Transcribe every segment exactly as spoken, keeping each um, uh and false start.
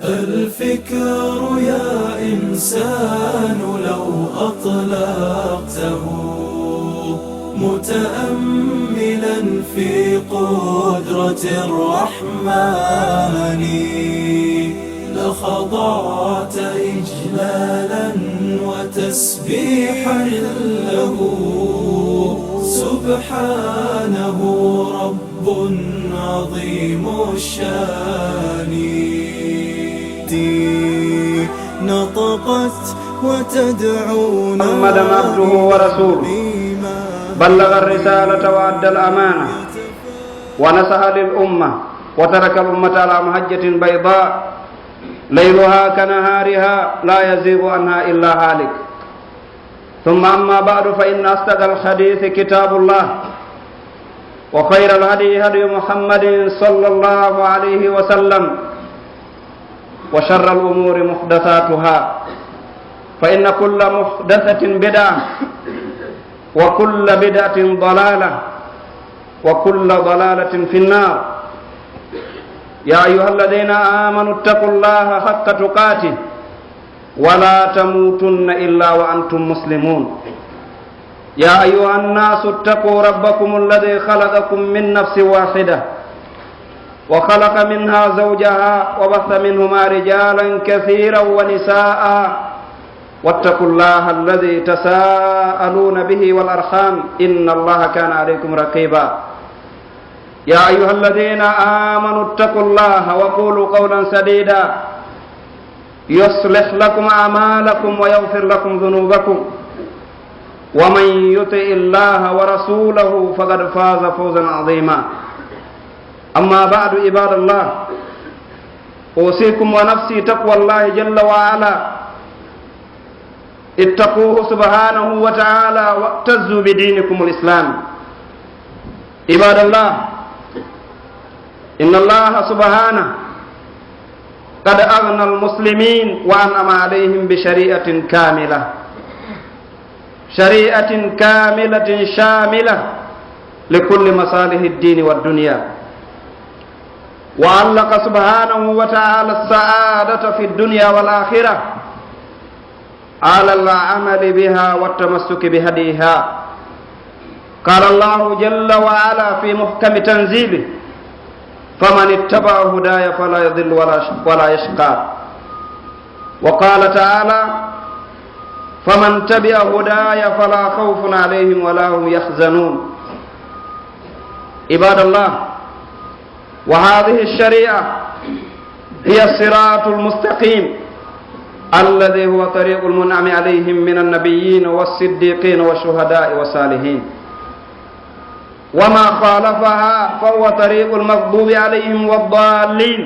الفكر يا إنسان لو أطلقته متأملا في قدرة الرحمن لخضعت إجلالا وتسبيحا له سبحانه رب عظيم الشان. نطقت وتدعونا محمدا عبده ورسوله. بلغ الرسالة وأدى الأمانة ونصح للأمة وترك الأمة على محجة بيضاء ليلها كنهارها لا يزيغ عنها إلا هالك. ثم أما بعد، فإن أصدق الحديث كتاب الله، وخير الهدي هدي محمد صلى الله عليه وسلم، وشر الأمور محدثاتها، فإن كل محدثة بدعة، وكل بدعة ضلالة، وكل ضلالة في النار. يا أيها الذين آمنوا اتقوا الله حق تقاته ولا تموتن إلا وأنتم مسلمون. يا أيها الناس اتقوا ربكم الذي خلقكم من نفس واحدة وخلق منها زوجها وبث منهما رجالا كثيرا ونساء واتقوا الله الذي تساءلون به والأرحام إن الله كان عليكم رقيبا. يا أيها الذين آمنوا اتقوا الله وقولوا قولا سديدا يصلح لكم أعمالكم ويغفر لكم ذنوبكم ومن يطع الله ورسوله فقد فاز فوزا عظيما. أما بعد، عباد الله، أوصيكم ونفسي تقوى الله جل وعلا. اتقوه سبحانه وتعالى واعتزوا بدينكم الإسلام. عباد الله، إن الله سبحانه قد أغنى المسلمين وأنعم عليهم بشريعة كاملة، شريعة كاملة شاملة لكل مصالح الدين والدنيا، وعلق سبحانه وتعالى السعادة في الدنيا والآخرة على العمل بها والتمسك بهديها. قال الله جل وعلا في محكم تنزيله: "فمن اتبع هداي فلا يضل ولا ش-، ولا يشقى." وقال تعالى: "فمن تبع هداي فلا خوف عليهم ولا هم يحزنون." عباد الله، وهذه الشريعة هي الصراط المستقيم الذي هو طريق المنعم عليهم من النبيين والصديقين والشهداء والصالحين، وما خالفها فهو طريق المغضوب عليهم والضالين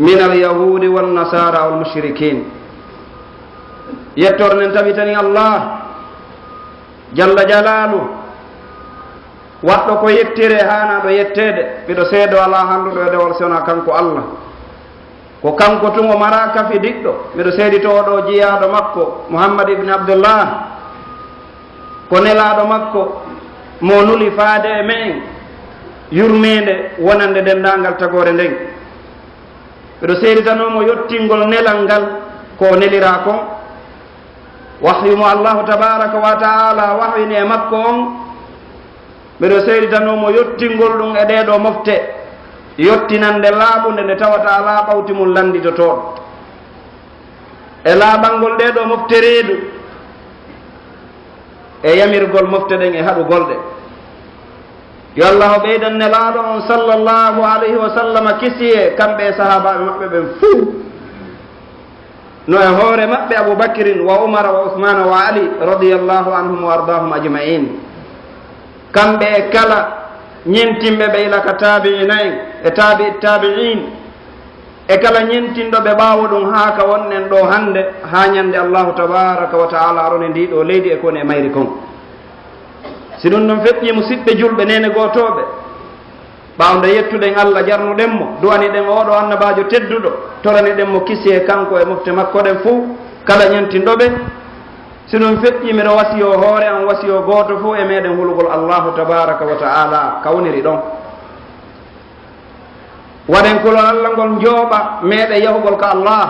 من اليهود والنصارى والمشركين. Yettoore nden tabitani Allah jalla jalaaluhu, waɗɗo ko yettire haanaaɗo yetteede. Miɗo seedoo alaa hannduɗo e dewol si wonaa kanko Allah. Ko kanko tun o maraa kafidiɗɗo. Miɗo seeditoo oo ɗoo jiyaaɗo makko, Muhammad ibn Abdullah, ko nelaaɗo makko mo nuli faade e me'en yurmeende wonande denndaangal tagoore nden. Miɗo seeditanoo mo yottingol nelal ngal ko o neliraa kon. Wahyu mo Allahu tabaaraka wa ta'ala wahyini e makko on, miɗo seeditanoo mo yottingol ɗum e ɗee ɗoo mofte, yottinannde laaɓunde nde tawata alaa ɓawti mum lannditotooɗo. E laaɓangol ɗee ɗoo mofte reedu, e yamirgol mofte ɗen e haɗugol ɗe. Yo Allahu ɓeydan nelaaɗo on sallallahu alayhi wa sallam kisiyee, kamɓe e sahaabaaɓe maɓɓe ɓen fuu. No e hoore maɓɓe Abu Bakrin wa Umara wa Usmaana wa Ali radiyallahu anhum wa ardaahum ajma'in. Kamɓe e kala ñentinɓe ɓe ila ka taabi'ina en e taabi'i taabi'in, e kala ñentinɗo ɓe ɓaawo ɗum haa ka wonɗen ɗoo hannde, haa ñande Allahu tabaaraka wa ta'ala arone ndii ɗoo leydi e ko woni e mayri kon. Si ɗum ɗon feƴƴii, musiɓɓe julɓe, neene gootooɓe, ɓaawo nde yettuɗen Allah, jarnuɗen mo, du'aniɗen oo ɗoo annabaajo tedduɗo, toraniɗen mo kisiyee kanko e mofte makko ɗen fuu, kala ñentinɗo ɓe. Si ɗum feƴƴii, miɗo wasiyoo hoore an, wasiyoo gooto fuu e meɗen hulugol Allahu tabaaraka wa ta'ala ka woniri ɗon. Waɗen kulol Alla ngol njooɓa meeɗen yahugol ka Allah.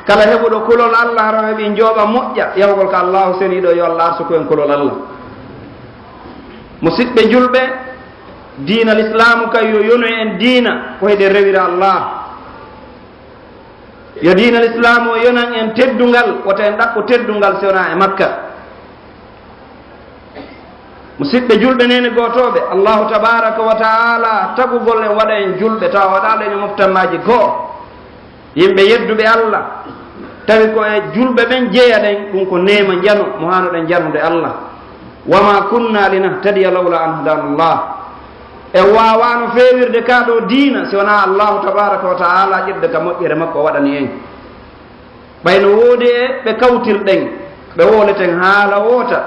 Kala heɓuɗo kulol Alla hara o heɓi njooɓa moƴƴa yahugol ka Allahu seniiɗo, yo Allah arsuku en kulol Alla. Musiɓɓe julɓe, diina Lislaamu kay yo yonu en diina ko hiɗen rewira Allah. Yo diina Lislaamu o yonan en teddungal, wota en ɗaɓɓu teddungal si wonaa e makka. Musiɓɓe julɓe, neene gootooɓe, Allahu tabaaraka wa ta'aala tagugol en waɗa en julɓe, tawa waɗaali en e moftannaaji goo, yimɓe yedduɓe Alla, tawi ko e julɓe ɓen jeyaɗen, ɗum ko neema njano mo haanoɗen janude Alla. Wa maa kunnaa linahtadiya lawlaa an hadaanallah. En waawaano feewirde kaa ɗoo diina si wonaa Allahu tabaaraka wa ta'aala ƴettude ka moƴƴere makko o waɗani en. Ɓay no woodi e ɓe kawtirɗen, ɓe wowleten haala woota,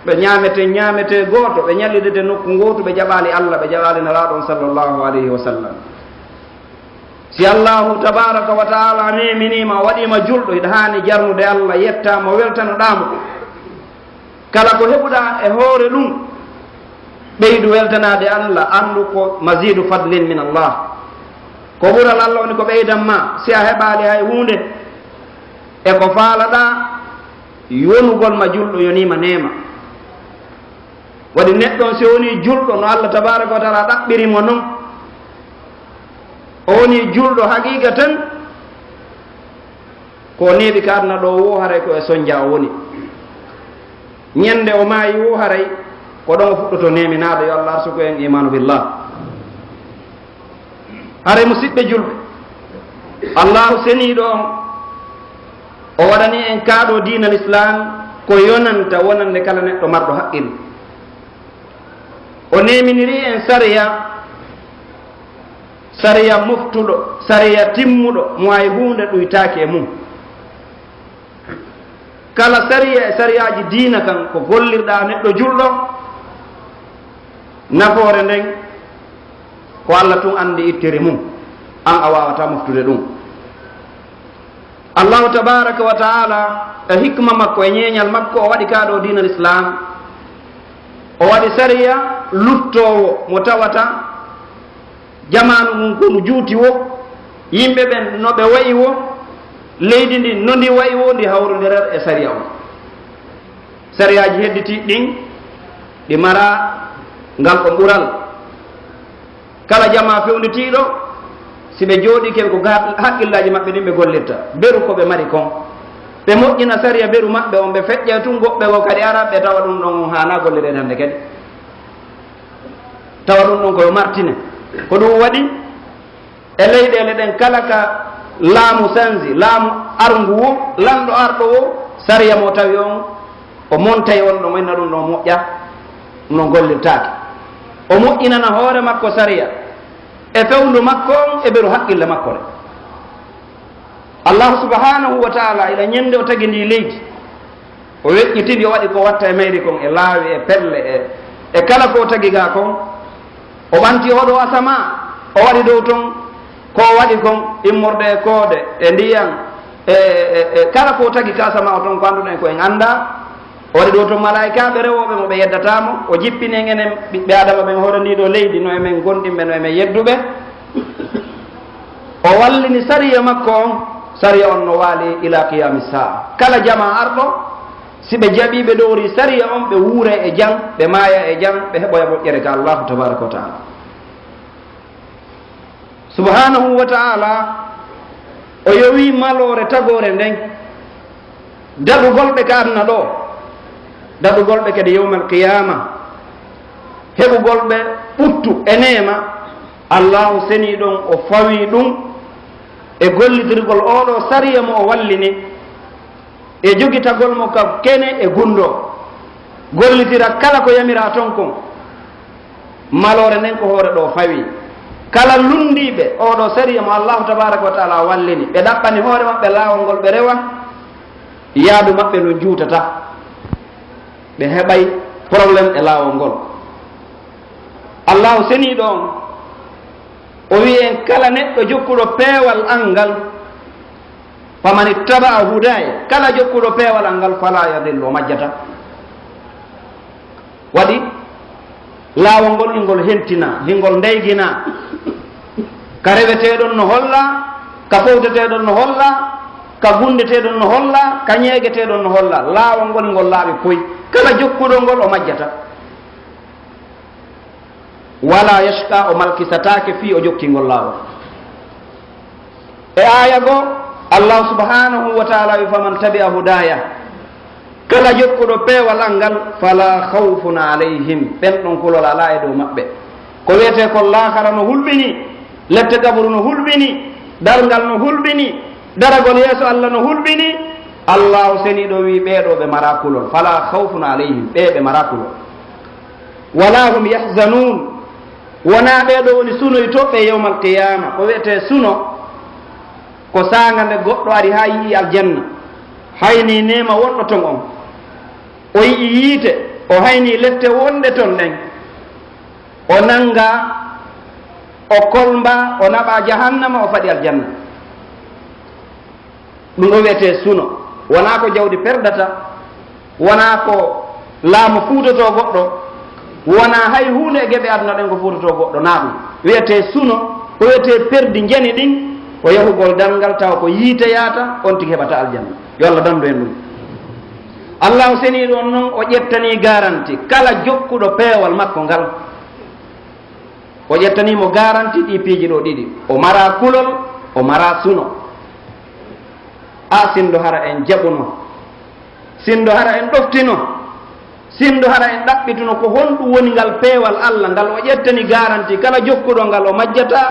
ɓe ñaameten ñaametee gooto, ɓe ñallideten nokku ngootu, ɓe jaɓaali Alla, ɓe jaɓaali Nelaaɗo on sallallahu alayhi wa sallam. Si Allahu tabaaraka wa ta'aala neeminii ma, o waɗii ma julɗo, hiɗa haani jarnude Alla, yettaa mo, weltanoɗaa mo. Kala ko heɓuɗaa e hoore ɗum, ɓeydu weltanaade Alla, anndu ko maziidu fadlin min Allah. Ko ɓural Alla woni ko ɓeydan ma, si a heɓaali hay huunde, e ko faalaɗaa, wonugol ma julɗo yonii ma neema. Waɗi neɗɗo on, si o wonii julɗo, no Alla tabaaraka wa ta'aala ɗaɓɓiri mo non, o wonii julɗo haqiiqa tan, ko o neeɓi ka aduna ɗoo woo, haray ko e sonja o woni. Ñande o maayi woo, haray ko ɗon o fuɗɗoto neeminaade. Yo Allah arsuku en iimaanu billah. Haray, musiɓɓe julɓe, Allahu seniiɗo on, o waɗani en kaa ɗoo diina Lislaam ko yonanta wonande kala neɗɗo marɗo haqqil. O neeminiri en sariya, sariya moftuɗo, sariya timmuɗo, mo hay huunde ɗuytaaki e mum. Kala sariya e sariyaaji diina kan, ko gollirɗaa neɗɗo julɗo, nafoore nden ko Alla tun anndi ittiri mum, an a waawataa moftude ɗum. Allahu tabaaraka wa ta'aala e hikma makko e ñeeñal makko, o waɗi kaa ɗoo diinal Islaam, o waɗi sariya luttoowo mo tawata jamaanu ngun ko no juuti woo, yimɓe ɓen no ɓe wa'i woo, leydi ndin no ndi wa'i woo, ndi hawrondirat e sariya on. Sariyaaji hedditiiɗi ɗin, ɗi mara ngal ɗon ɓural. Kala jamaa fewnditiiɗo, si ɓe jooɗii ken ko ga-, haqqillaaji maɓɓe ɗin ɓe gollirta, beru ko ɓe mari kon. Ɓe moƴƴina sariya beru maɓɓe on, ɓe feƴƴa tun goɗɓe goo kadi ara, ɓe tawa ɗum ɗon on haanaa gollireede hannde kadi. Tawa ɗum ɗon ko yo martine. Ko ɗum waɗi e leyɗeele ɗen kala ka laamu sanzi, laamu arngu woo, lanɗo arɗo woo, sariya mo tawi on, o montay on ɗon, o inna ɗum ɗon moƴƴa, ɗum ɗon gollirtaake. O moƴƴinana hoore makko sariya e fewndo makko on e beru haqqille makko ɗen. Allahu subhanahu wa ta'ala, ila ñande o tagi ndi leydi, o weƴƴitindi, o waɗi ko watta e mayri kon, e laawi, e pelle, e, e kala ko o tagi gaa kon. O ɓanti oo ɗoo asamaa, o waɗi dow ton ko o waɗi kon, immorde e koode, e ndiyan, e, e, e kala ko o tagi ka asamaa o ton ko annduɗen ko en anndaa. O waɗi ɗoo ton malaa'ikaaɓe rewooɓe mo ɓe yeddataa mo. O jippini en enen ɓiɓɓe Aadama ɓen hoore ndii ɗoo leydi, no e men gomɗinɓe, no e men yedduɓe. O wallini sariya makko on, sariya on no waali ilaa qiyaami saa. Kala jamaa arɗo, si ɓe jaɓii, ɓe ɗowrii sariya on, ɓe wuuray e jam, ɓe maaya e jam, ɓe heɓoya moƴƴere ka Allaahu tabaaraka wa ta'aala. Subhaanahu wa ta'aala, o yowii maloore tagoore nden, daɗugol ɓe ka aduna ɗoo, daɗugol ɓe kadi yawmal qiyaama, heɓugol ɓe ɓuttu e neema. Allaahu seniiɗo on, o fawii ɗum e gollitirgol oo ɗoo sariya mo o wallini, e jogitagol mo ka kene e gunndoo, gollitira kala ko yamiraa ton kon. Maloore nden ko hoore ɗoo fawii. Kala lunndiiɓe oo ɗoo sariya mo Allaahu tabaaraka wa ta'aala wallini, ɓe ɗaɓɓani hoore maɓɓe laawol ngol ɓe rewa, yaadu maɓɓe ndun juutataa. Ɓe heɓay problème e laawol ngol. Allaahu seniiɗo on, o wi'i en, kala neɗɗo jokkuɗo peewal an ngal, faman ittaba'a hudaaya, kala jokkuɗo peewal an ngal, falaa yadillu, o majjataa. Waɗi laawol ngol, hingol hentinaa, hingol ndeyginaa. Ka reweteeɗon no holla, ka fowteteeɗon no holla, ka gunndeteeɗon no holla, ka ñeegeteeɗon no holla. Laawol ngol ngol laaɓi poy. Kala jokkuɗo ngol o majjata. Wala yashqa, o malkisataake fii o jokki ngol laawol. E aaya goo, Allahu subhanahu wa ta'ala wi, "Faman tabi'a hudaya." Kala jokkuɗo peewal an ngal, "Fala khawfun alayhim." Ɓen ɗon kulol alaa e dow maɓɓe. Ko wi'etee kon laakara no hulɓini, lette gaburu no hulɓini, darngal no hulɓini, daragol yeeso Allah no hulɓini. Allahu seniiɗo wi, "Ɓee ɗoo ɓe maraa kulol." "Fala khawfun alayhim." Ɓee ɓe maraa kulol. "Wala hum yahzanun." Wonaa ɓee ɗoo woni sunoytooɓe yawmal qiyaama. Ko wi'etee suno, ko saanga nde goɗɗo ari haa yi'i aljanna, haynii neema wonɗo ton on. O yi'i yiite, o haynii lette wonɗe ton ɗen. O nannga, o kolmba, o naɓa jahannama, o faɗi aljanna. Ɗum ɗoo wi'etee suno. Wonaa ko jawdi perdata, wonaa ko laamu fuutotoo goɗɗo, wonaa hay huunde e geɓe aduna ɗen ko fuutotoo goɗɗo, naa ɗum. Wi'etee suno, ko wi'etee perdi njani ɗin, ko yahugol darngal tawa ko yiite yaata, on tigi heɓata aljanna. Yo Allah dandu en ɗum. Allahu seniiɗo on non, o ƴettanii garanti kala jokkuɗo peewal makko ngal. O ƴettanii mo garanti ɗii piiji ɗoo ɗiɗi. O maraa kulol, o maraa suno. A sinndo hara en jaɓuno, sinndo hara en ɗoftino, sinndo hara en ɗaɓɓituno ko honɗum woni ngal peewal Allah ngal o ƴettani garanti kala jokkuɗo ngal o majjataa,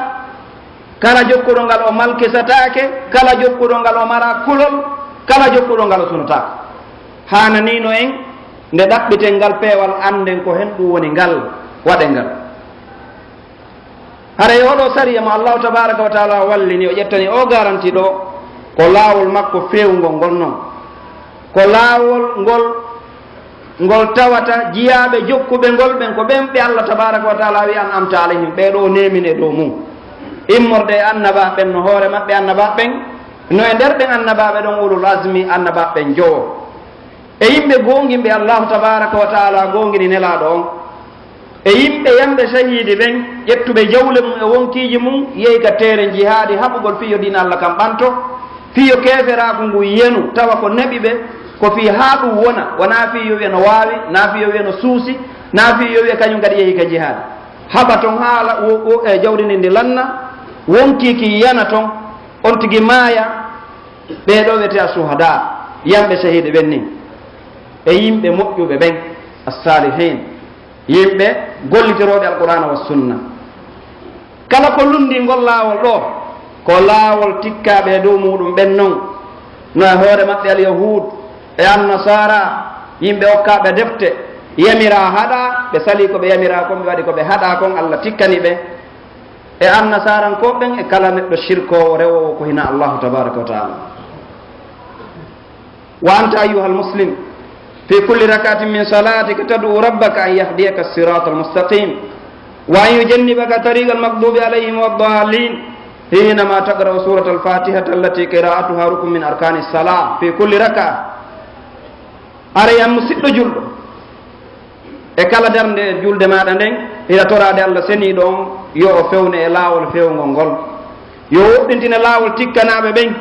kala jokkuɗo ngal o malkisataake, kala jokkuɗo ngal o maraa kulol, kala jokkuɗo ngal o sunotaako. Haananiino en nde ɗaɓɓiten ngal peewal, annden ko honɗum woni ngal, waɗen ngal. Haray oo ɗoo sariya mo Allahu tabaaraka wa ta'ala wallini, o ƴettani oo garanti ɗoo, ko laawol makko feewungol ngol non. Ko laawol ngol, ngol tawata jiyaaɓe jokkuɓe ngol ɓen, ko ɓen ɓe Allah tabaaraka wa ta'ala wi'i, "An'amta alayhim," ɓee ɗoo neemini e dow mun. Immorde e annabaaɓe ɓen, no hoore maɓɓe annabaaɓe ɓen, no e nder ɓen annabaaɓe ɗon ulul azmi, annabaaɓe ɓen jowo. E yimɓe goonginɓe Allahu tabaaraka wa ta'ala goongini Nelaaɗo on. E yimɓe yamɓe shahiidi ɓen, ƴettuɓe jawle mum e wonkiiji mum, yehi ka teeren jihaadi, haɓugol fii yo diina Allah kan ɓanto, fii yo keeferaaku ngu yenu, tawa ko naɓi ɓe, ko fii haa ɗum wona, wonaa fii yo wi'e no waawi, naa fii yo wi'e no suusi, naa fii yo wi'e kañum kadi yehi ka jihaadi. Haɓa ton haala wo, wo, e jawdi ndin ndi lanna, wonkii kin yana ton, on tigi maaya, ɓee ɗoo wi'etee as-suhadaa, yamɓe shahiidi ɓen nin, e yimɓe moƴƴuɓe ɓen, as-saalihiin, yimɓe gollitirooɓe Alqur'aana wa Sunna. Kala ko lunndii ngol laawol ɗoo, ko laawol tikkaaɓe e dow muuɗum ɓen non, no e hoore maɓɓe Alyahuud e Annasaara, yimɓe okkaaɓe defte, yamiraa haɗaa, ɓe salii ko ɓe yamiraa kon, ɓe waɗi ko ɓe haɗaa kon, Alla tikkani ɓe. E Annasaarankooɓe ɓen e kala neɗɗo shirkoowo rewoowo ko hinaa Allaahu tabaaraka wa ta'aala. وأنت أيها المسلم في كل ركعة من صلاتك تدعو ربك أن يهديك الصراط المستقيم وأن يجنبك طريق المغضوب عليهم والضالين حينما تقرأ سورة الفاتحة التي قراءتها ركن من أركان الصلاة في كل ركعة. Aray an musiɗɗo julɗo, e kala darnde julde maaɗa nden, hiɗa toraade Alla seniiɗo on, yo o fewne e laawol fewngol ngol. Yo o woɗɗintine laawol tikkanaaɓe ɓen.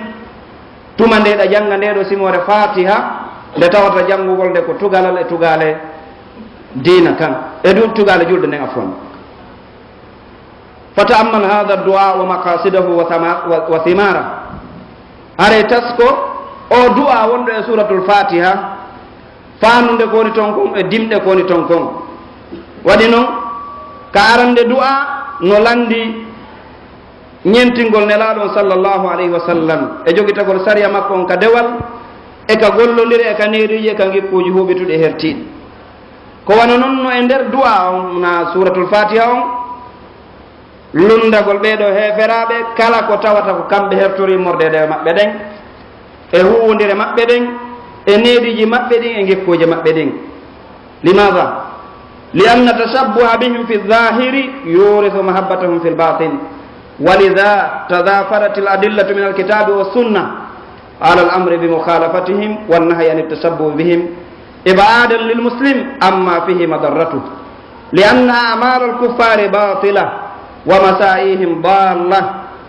Tuma nde hiɗa jannga ndee ɗoo simoore Faatiha, nde tawata janngugol nde ko tugalal e tugaale diina kan, e du tugaale julde nden, afwan. فتأمل هذا الدعاء ومقاصده وثما-، و-، وثماره. Aray tasko oo du'aa wonɗo e Suuratul Faatiha, faandude ko woni ton kon e dimɗe ko woni ton kon. Waɗi non, ka arande du'aa no lanndi ñentingol Nelaaɗo on sallallahu alayhi wa sallam e jogitagol sariya makko on ka dewal, e ka gollondire, e ka neediiji, e ka ngikkuuji huuɓituɗi e hertiiɗi. Ko wano non no e nder du'aa on, na Suuratul Faatiha on, lunndagol ɓee ɗoo heeferaaɓe, kala ko tawata ko kamɓe hertori immorde e dewe maɓɓe ɗen, e huuwondire maɓɓe ɗen, e neediiji maɓɓe ɗin, e ngikkuuje maɓɓe ɗin. لماذا؟ لأن التشبه بهم في الظاهر يورث محبتهم في الباطن، ولذا تضافرت الأدلة من الكتاب والسنة على الأمر بمخالفتهم والنهي عن التشبه بهم إبعادا للمسلم عما فيه مضرته. لأن أعمال الكفار باطلة، ومساعيهم ضالة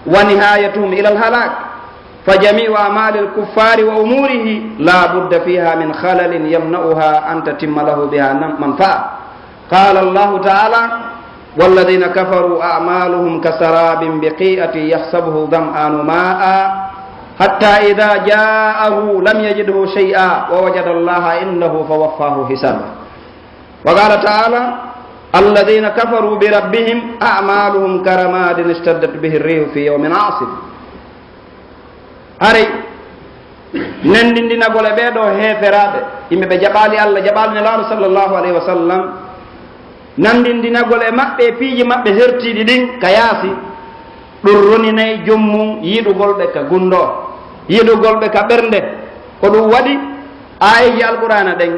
ونهايتهم إلى الهلاك، فجميع أعمال الكفار وأموره لا بد فيها من خلل يمنعها أن تتم له بها منفعة. قال الله تعالى: والذين كفروا أعمالهم كسراب بقيعة يحسبه الظمآن ماء حتى إذا جاءه لم يجده شيئا ووجد الله عنده فوفاه حسابه. وقال تعالى: الذين كفروا بربهم أعمالهم كرماد اشتدت به الريح في يوم عاصف. Haray nanndindinagol e ɓee ɗoo heeferaaɓe, yimɓe ɓe jaɓaali Alla, jaɓaali Nelaaɗo sallallahu alayhi wa sallam, nanndindinagol e maɓɓe e piiji maɓɓe hertiiɗi ɗin ka yaasi, ɗun roninay jom mun yiɗugol ɓe ka gunndoo, yiɗugol ɓe ka ɓernde. Ko ɗun waɗi aayeeji Alqur'aana ɗen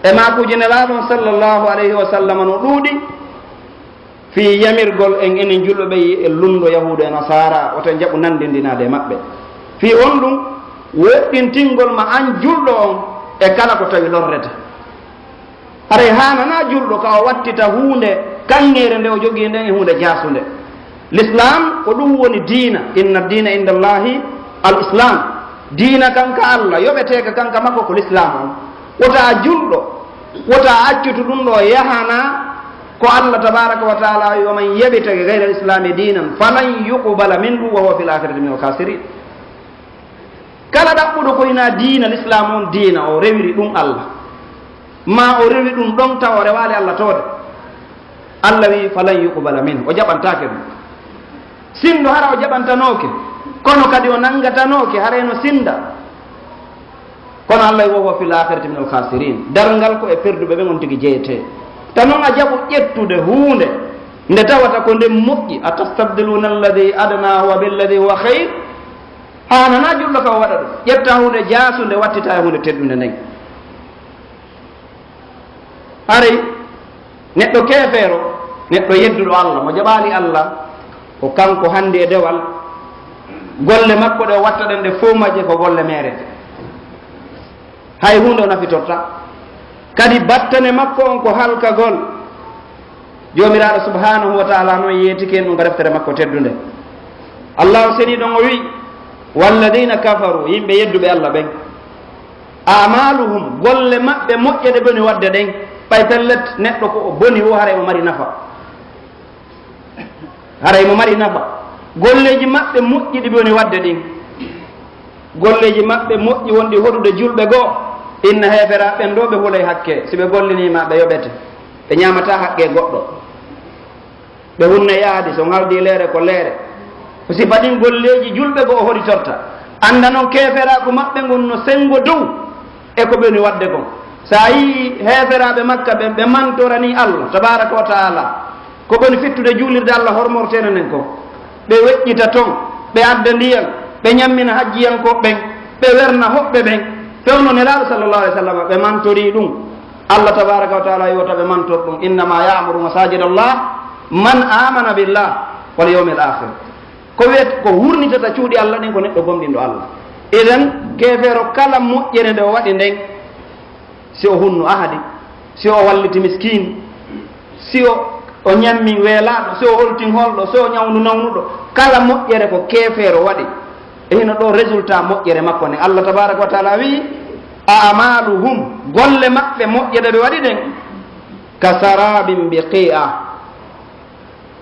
e maakuuji Nelaaɗo on sallallahu alayhi wa sallam no ɗuuɗi fii yamirgol en enen julɓe ɓen, yi'en lunndo Yahuudu e Nasaara, wota en jaɓu nanndindinaade e maɓɓe. Fii honɗun? Woɗɗintingol ma an julɗo on e kala ko tawi lorrete. Haray haananaa julɗo ka o wattita huunde kaŋŋeere nde o jogii nden e huunde jaasunde. Lislaam, ko ɗun woni diina. Inna diina inda Allaahi al Islaam. Diina kan ka Alla, yoɓeteeka kan ka makko ko Lislaam on. Wota julɗo, wota accutu ɗun ɗoo yahana ko Alla tabaaraka wa ta'aala wi'i: ومن يبتغ غير الإسلام دينا فلن يقبل منه وهو في الآخرة من الخاسرين. Kala ɗaɓɓuɗo ko hinaa diina Lislaam on diina, o rewiri ɗun Alla, maa o rewi ɗun ɗon tawa o rewaali Alla toode, Alla wi'i: فلن يقبل منه, o jaɓantaake ɗun. Sinndo hara o jaɓantanooke, kono kadi o nanngatanooke, haray no sinnda. Kono Alla wi'i: وهو في الآخرة من الخاسرين. Darngal ko e perduɓe ɓen on tigi jeyetee. Tawa non a jaɓu ƴettude huunde nde tawata ko nden moƴƴi. أتستبدلون الذي هو أدنى بالذي هو خير. Haananaa julɗo ka o waɗa ɗun. Ƴetta huunde jaasunde, wattita e huunde teddunde nden. Haray neɗɗo keefeero, neɗɗo yedduɗo Alla, mo jaɓaali Alla, ko kanko hanndi e dewal, golle makko ɗe o watta ɗen ɗe fow majje ko golle meere. Hay huunde o nafitortaa. Kadi battane makko on ko halkagol. Joomiraaɗo subhaanahu wa ta'aala non yeetike en ɗun ka deftere makko teddunde. Allaahu seniiɗo on o wi'i: والذين كفروا, yimɓe yedduɓe Alla ɓen, أعمالهم, golle maɓɓe moƴƴe ɗe ɓe woni waɗde ɗen, ɓay pellet neɗɗo ko o boni woo, haray mo mari nafa. Haray mo mari nafa. Golleeji maɓɓe moƴƴi ɗi ɓe woni waɗde ɗin, golleeji maɓɓe moƴƴi wonɗi hoɗude julɓe goo, inna heeferaaɓe ɓen ɗoo ɓe hulay hakke, si ɓe gollinii ma ɓe yoɓete, ɓe ñaamataa haqqee goɗɗo. Ɓe hunnay ahadi, so ŋaldii leere ko leere. Ko sifa ɗin golleeji julɓe goo o hoɗitorta. Annda non keeferaaku maɓɓe ngun no senngo dow e ko ɓe woni waɗde kon. Si a yi'ii heeferaaɓe Makka ɓen, ɓe mantoranii Alla tabaaraka wa ta'aala, ko ɓe woni fittude juulirde Alla hormorteende nden kon, ɓe weƴƴita ton, ɓe adda ndiyan, ɓe ñammina hajjiyankooɓe ɓen, ɓe werna hoɓɓe ɓen, fewndo Nelaaɗo sallallahu alayhi wa sallam, ɓe mantorii ɗun. Alla tabaaraka wa ta'aala wi'i wota ɓe mantor ɗun: إنما يعمر مساجد الله من آمن بالله واليوم الآخر. Ko wi'et-, ko wurnitata cuuɗi Alla ɗin ko neɗɗo gomɗinɗo Alla. Idan, keefeero kala moƴƴere nde o waɗi nden, si o hunnu ahadi, si o walliti miskiin, si o, o ñammi weelaaɗo, si o oltin holɗo, si o ñawndu nawnuɗo, kala moƴƴere ko keefeero waɗi, e hino ɗoo résultat moƴƴere makko nden. Alla tabaaraka wa ta'aala wi'i: أعمالهم, golle maɓɓe moƴƴe ɗe ɓe waɗi ɗen, كسراب بقيعة,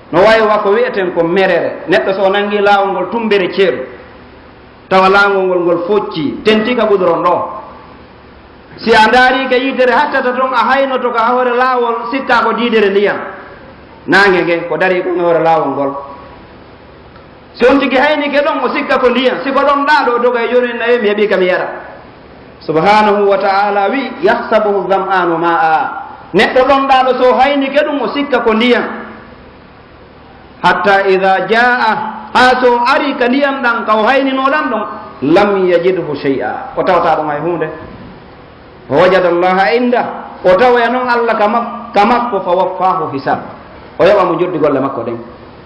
no way wa ko wi'eten ko merere. Neɗɗo so o nangii laawol ngol tummbere ceeɗu, tawa laawol ngol, ngol foccii, tentii ka guduron ɗoo. Si a ndaarii ka yitere hattata ton, a haynoto ka hoore laawol, sikkaa ko diidere ndiyan. Naange ngen ko darii kon e hoore laawol ngol. Si on tigi haynike ɗon, o sikka ko ndiyan. Si ko ɗon ɗaaɗo, o doga e jooni, na mi heɓii ka mi yara. Subhaanahu wa ta'aala wi'i: يحسبه الظمآن ماء. Neɗɗo ɗon ɗaaɗo, so o haynike ɗun, o sikka ko ndiyan. حتى إذا جاءه, haa so o arii ka ndiyan ɗan, ka o hayninoo ɗan ɗon, لم يجده شيئا, o tawataa ɗon hay huunde. ووجد الله عنده, o tawoya non Alla ka mak-, ka makko, فوفاه حسابه, o yoɓa mo njoddi golle makko ɗen.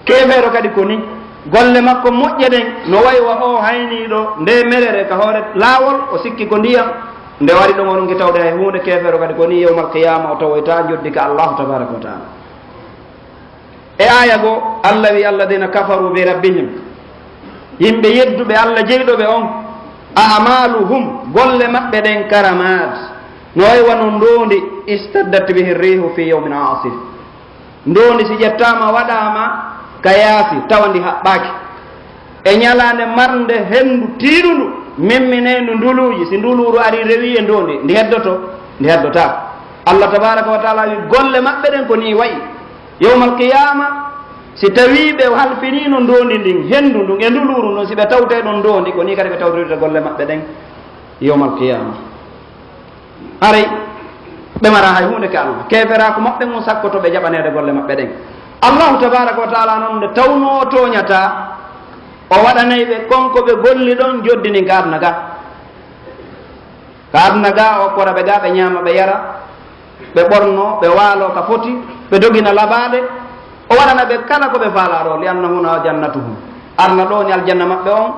Keefeero kadi ko nii, golle makko moƴƴe ɗen no way wa o hayniiɗo ndee merere ka hoore laawol, o sikki ko ndiyan, nde o ari ɗon o ronki tawde hay huunde. Keefeero kadi ko nii, yawmal qiyaama o tawoytaa njoddi ka Allaahu tabaaraka wa ta'aala. E aaya goo, Alla wi'i, "Alladina kafaru bi rabbihim." Yimɓe yedduɓe Alla jeyɗo ɓe on, "A'maluhum", golle maɓɓe ɗen, "karamat", no way wano ndoondi, "istaddat bihi rihu fi yawmin asif." Ndoondi si ƴettaama waɗaama ka yaasi, tawa ndi haɓɓaaki. E ñalaande marnde henndu tiiɗundu, memmineendu nduluuji, si nduluuru arii rewii e ndoondi, ndi heddoto? Ndi heddotaako. Alla tabaaraka wa taala wi golle maɓɓe ɗen ko nii wa'i. Yawmal qiyaama, si tawii ɓe halfiniino ndoondi ndin, henndu ndun e nduluuru ndun, si ɓe tawtee ɗon ndoondi, ko nii kadi ɓe tawtorirta golle maɓɓe ɗen yawmal qiyaama. Haray ɓe maraa hay huunde ka Alla. Keeferaaku maɓɓe ngun sakkoto ɓe jaɓaneede golle maɓɓe ɗen. Allahu tabaaraka wa taala non, nde tawnoo o tooñataa, o waɗanay ɓe kon ko ɓe golli ɗon joddi ndin ka aduna ga. Ka aduna ga, o okkora ɓe ga, ɓe ñaama, ɓe yara, ɓe ɓornoo, ɓe waaloo ka foti, ɓe dogina labaaɗe. O waɗana ɓe kala ko ɓe faalaa ɗoo, "li anna huna jannatuhum." Aduna ɗoo ni aljanna maɓɓe on,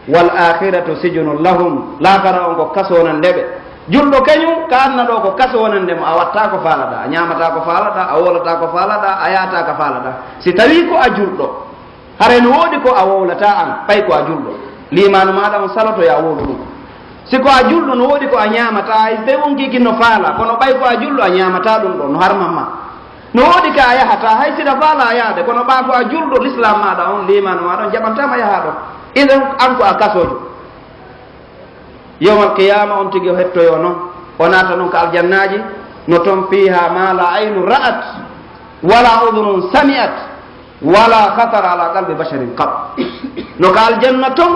"wal akhiratu sijnun lahum." Laakara on ko kaso wonande ɓe. Julɗo kañun, ka aduna ɗoo ko kaso wonande mo, a waɗtaa ko faalaɗaa, a ñaamataa ko faalaɗaa, a wowlataa ko faalaɗaa, a yahataa ka faalaɗaa. Si tawii ko a julɗo, haray no woodi ko a wowlataa an, ɓay ko a julɗo. Liimaanu maaɗa on saloto yo a wowlu ɗun. Si ko a julɗo, no woodi ko a ñaamataa, hay si tawii wonkiikin no faalaa, kono ɓay ko a julɗo, a ñaamataa ɗun ɗoo, no harman ma. No woodi ka a yahataa, hay si hiɗa faalaa yaade, kono ɓaa ko a julɗo, lislaam maaɗa on, liimaanu maaɗa on jaɓantaa ma yahaa ɗon. Idan, an ko a kasoojo. Yawmal qiyaama, on tigi o hettoyoo non, o naata non ka aljannaaji, no ton, "fiha ma la aynun ra'at, wala udhunun sami'at, wala khatara ala qalbi basharin qat." No ka aljanna ton,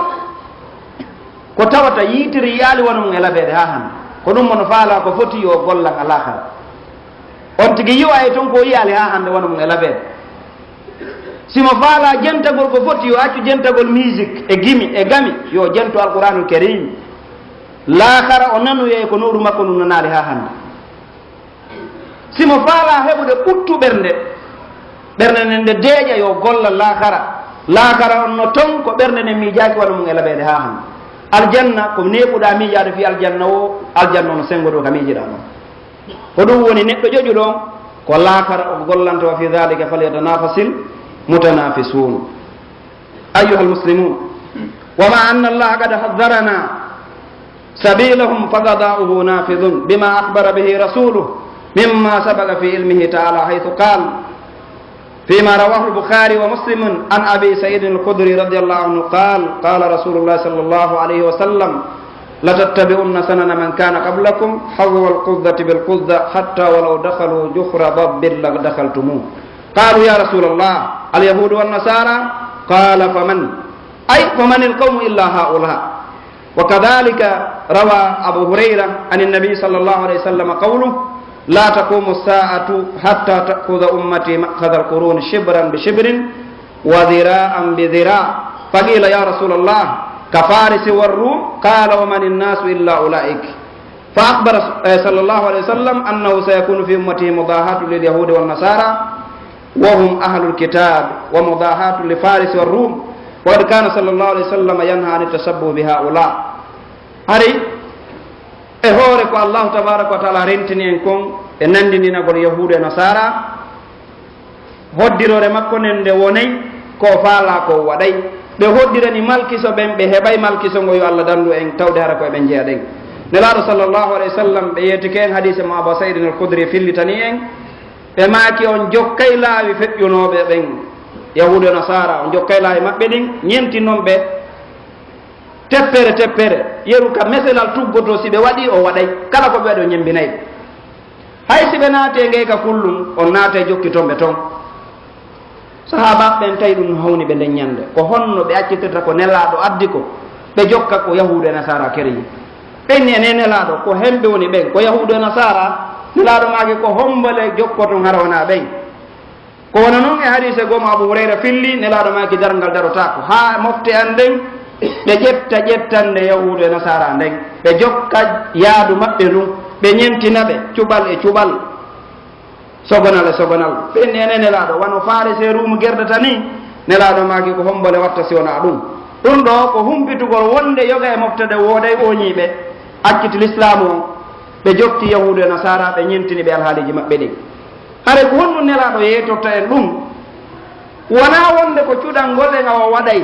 ko tawata yiitiri yi'aali wano mun e labeede haa hannde. Ko ɗun mo no faalaa ko foti yo o gollan alakhira. On tigi yi'oyay ton ko yi'aali haa hannde wano mun e labeede. Si mo faalaa jentagol ko foti, yo accu jentagol musique e gimi e gami, yo jentu Alqur'aanul Kariim. Laakara o nanoyay ko nowru makko ndun nanaali haa hannde. Si mo faalaa heɓude ɓuttu ɓernde, ɓernde nden nde deeƴa, yo golla laakara. Laakara on no ton ko ɓernde nden miijaaki wano mun e labeede haa hannde. Aljanna, ko neeɓuɗaa miijaade fii aljanna woo, aljanna on no senngodoo ka miijiɗaa ɗon. Ko ɗun woni neɗɗo ƴoƴuɗo on, ko laakara o gollanta, "wa fi dhalika falyatanafasil mutanafisun." Ayyuhal muslimun, wa ma anna Allaha qad hadharana sabilahum faqada'uhu nafidhun bima akhbara bihi rasuluhu mimma sabaqa fi ilmihi ta'ala haythu qala, فيما رواه البخاري ومسلم عن أبي سعيد الخدري رضي الله عنه قال، قال رسول الله صلى الله عليه وسلم، لتتبعن سنن من كان قبلكم حذو القذة بالقذة حتى ولو دخلوا جحر ضب لدخلتموه. قالوا، يا رسول الله، اليهود والنصارى؟ قال، فمن؟ أي فمن القوم إلا هؤلاء. وكذلك روى أبو هريرة عن النبي صلى الله عليه وسلم قوله، لا تقوم الساعة حتى تأخذ أمتي مأخذ القرون شبرا بشبر وذراعا بذراع. فقيل، يا رسول الله، كفارس والروم؟ قال، ومن الناس إلا أولئك. فأخبر صلى الله عليه وسلم أنه سيكون في أمته مضاهاة لليهود والنصارى، وهم أهل الكتاب، ومضاهاة لفارس والروم، وقد كان صلى الله عليه وسلم ينهى عن التشبه بهؤلاء. Hari e hoore ko Allahu tabaaraka wa taala rentini en kon e nanndinagol Yahuudu e Nasaara, hoddiroore makko nden nde wonay ko o faalaa ko o waɗay. Ɓe hoddirani malkiso ɓen, ɓe heɓay malkiso ngo, yo Alla danndu en, tawde hara ko e ɓen jeyaɗen. Nelaaɗo sallallahu alayhi wa sallam, ɓe yeetike en hadiise mo Abaa Sa'iidin al-Khudri fillitani en, ɓe maaki, on jokkay laawi feƴƴunooɓe ɓen, Yahuudu e Nasaara, on jokkay laawi maɓɓe ɗin, ñenti non ɓe teppere teppere, yeru ka meselal tuggotoo, si ɓe waɗii, o waɗay, kala ko ɓe waɗi, o ñembinay ɓe. Hay si ɓe naatee ngey ka kullum, on naatay jokki ton ɓe ton. Sahaabaaɓe ɓen tawi ɗum no hawni ɓe nden ñannde. Ko honno ɓe accitirta ko Nelaaɗo addi ko, ɓe jokka ko Yahuudu e Nasaara kereyi? Ɓe inni, enee Nelaaɗo, ko hemɓe woni ɓen, ko Yahuudu e Nasaara? Nelaaɗo maaki, ko hombo le jokkoton hara wonaa ɓen? Ko wano non e hadiise goo mo Abu Hurayra filli, Nelaaɗo maaki, darngal darotaako haa mofte an nden, ɓe ƴetta ƴettande Yahuudu e Nasaara nden, ɓe jokka yaadu maɓɓe ndun, ɓe ñentina ɓe, cuɓal e cuɓal. Sogonal e sogonal. Ɓe inni, enee Nelaaɗo, wano Faarisi e Ruumu gerdata nii? Nelaaɗo maaki, ko hombo le watta si wonaa ɗum? Ɗum ɗoo ko humpitugol wonde yoga e mofte ɗen wooday ooñiiɓe, acciti Lislaamu on, ɓe jokki Yahuudu e Nasaara, ɓe ñentini ɓe alhaaliiji maɓɓe ɗin. Haray ko honɗum Nelaaɗo yeetorta en ɗum? Wonaa wonde ko cuɗangol en awa waɗay,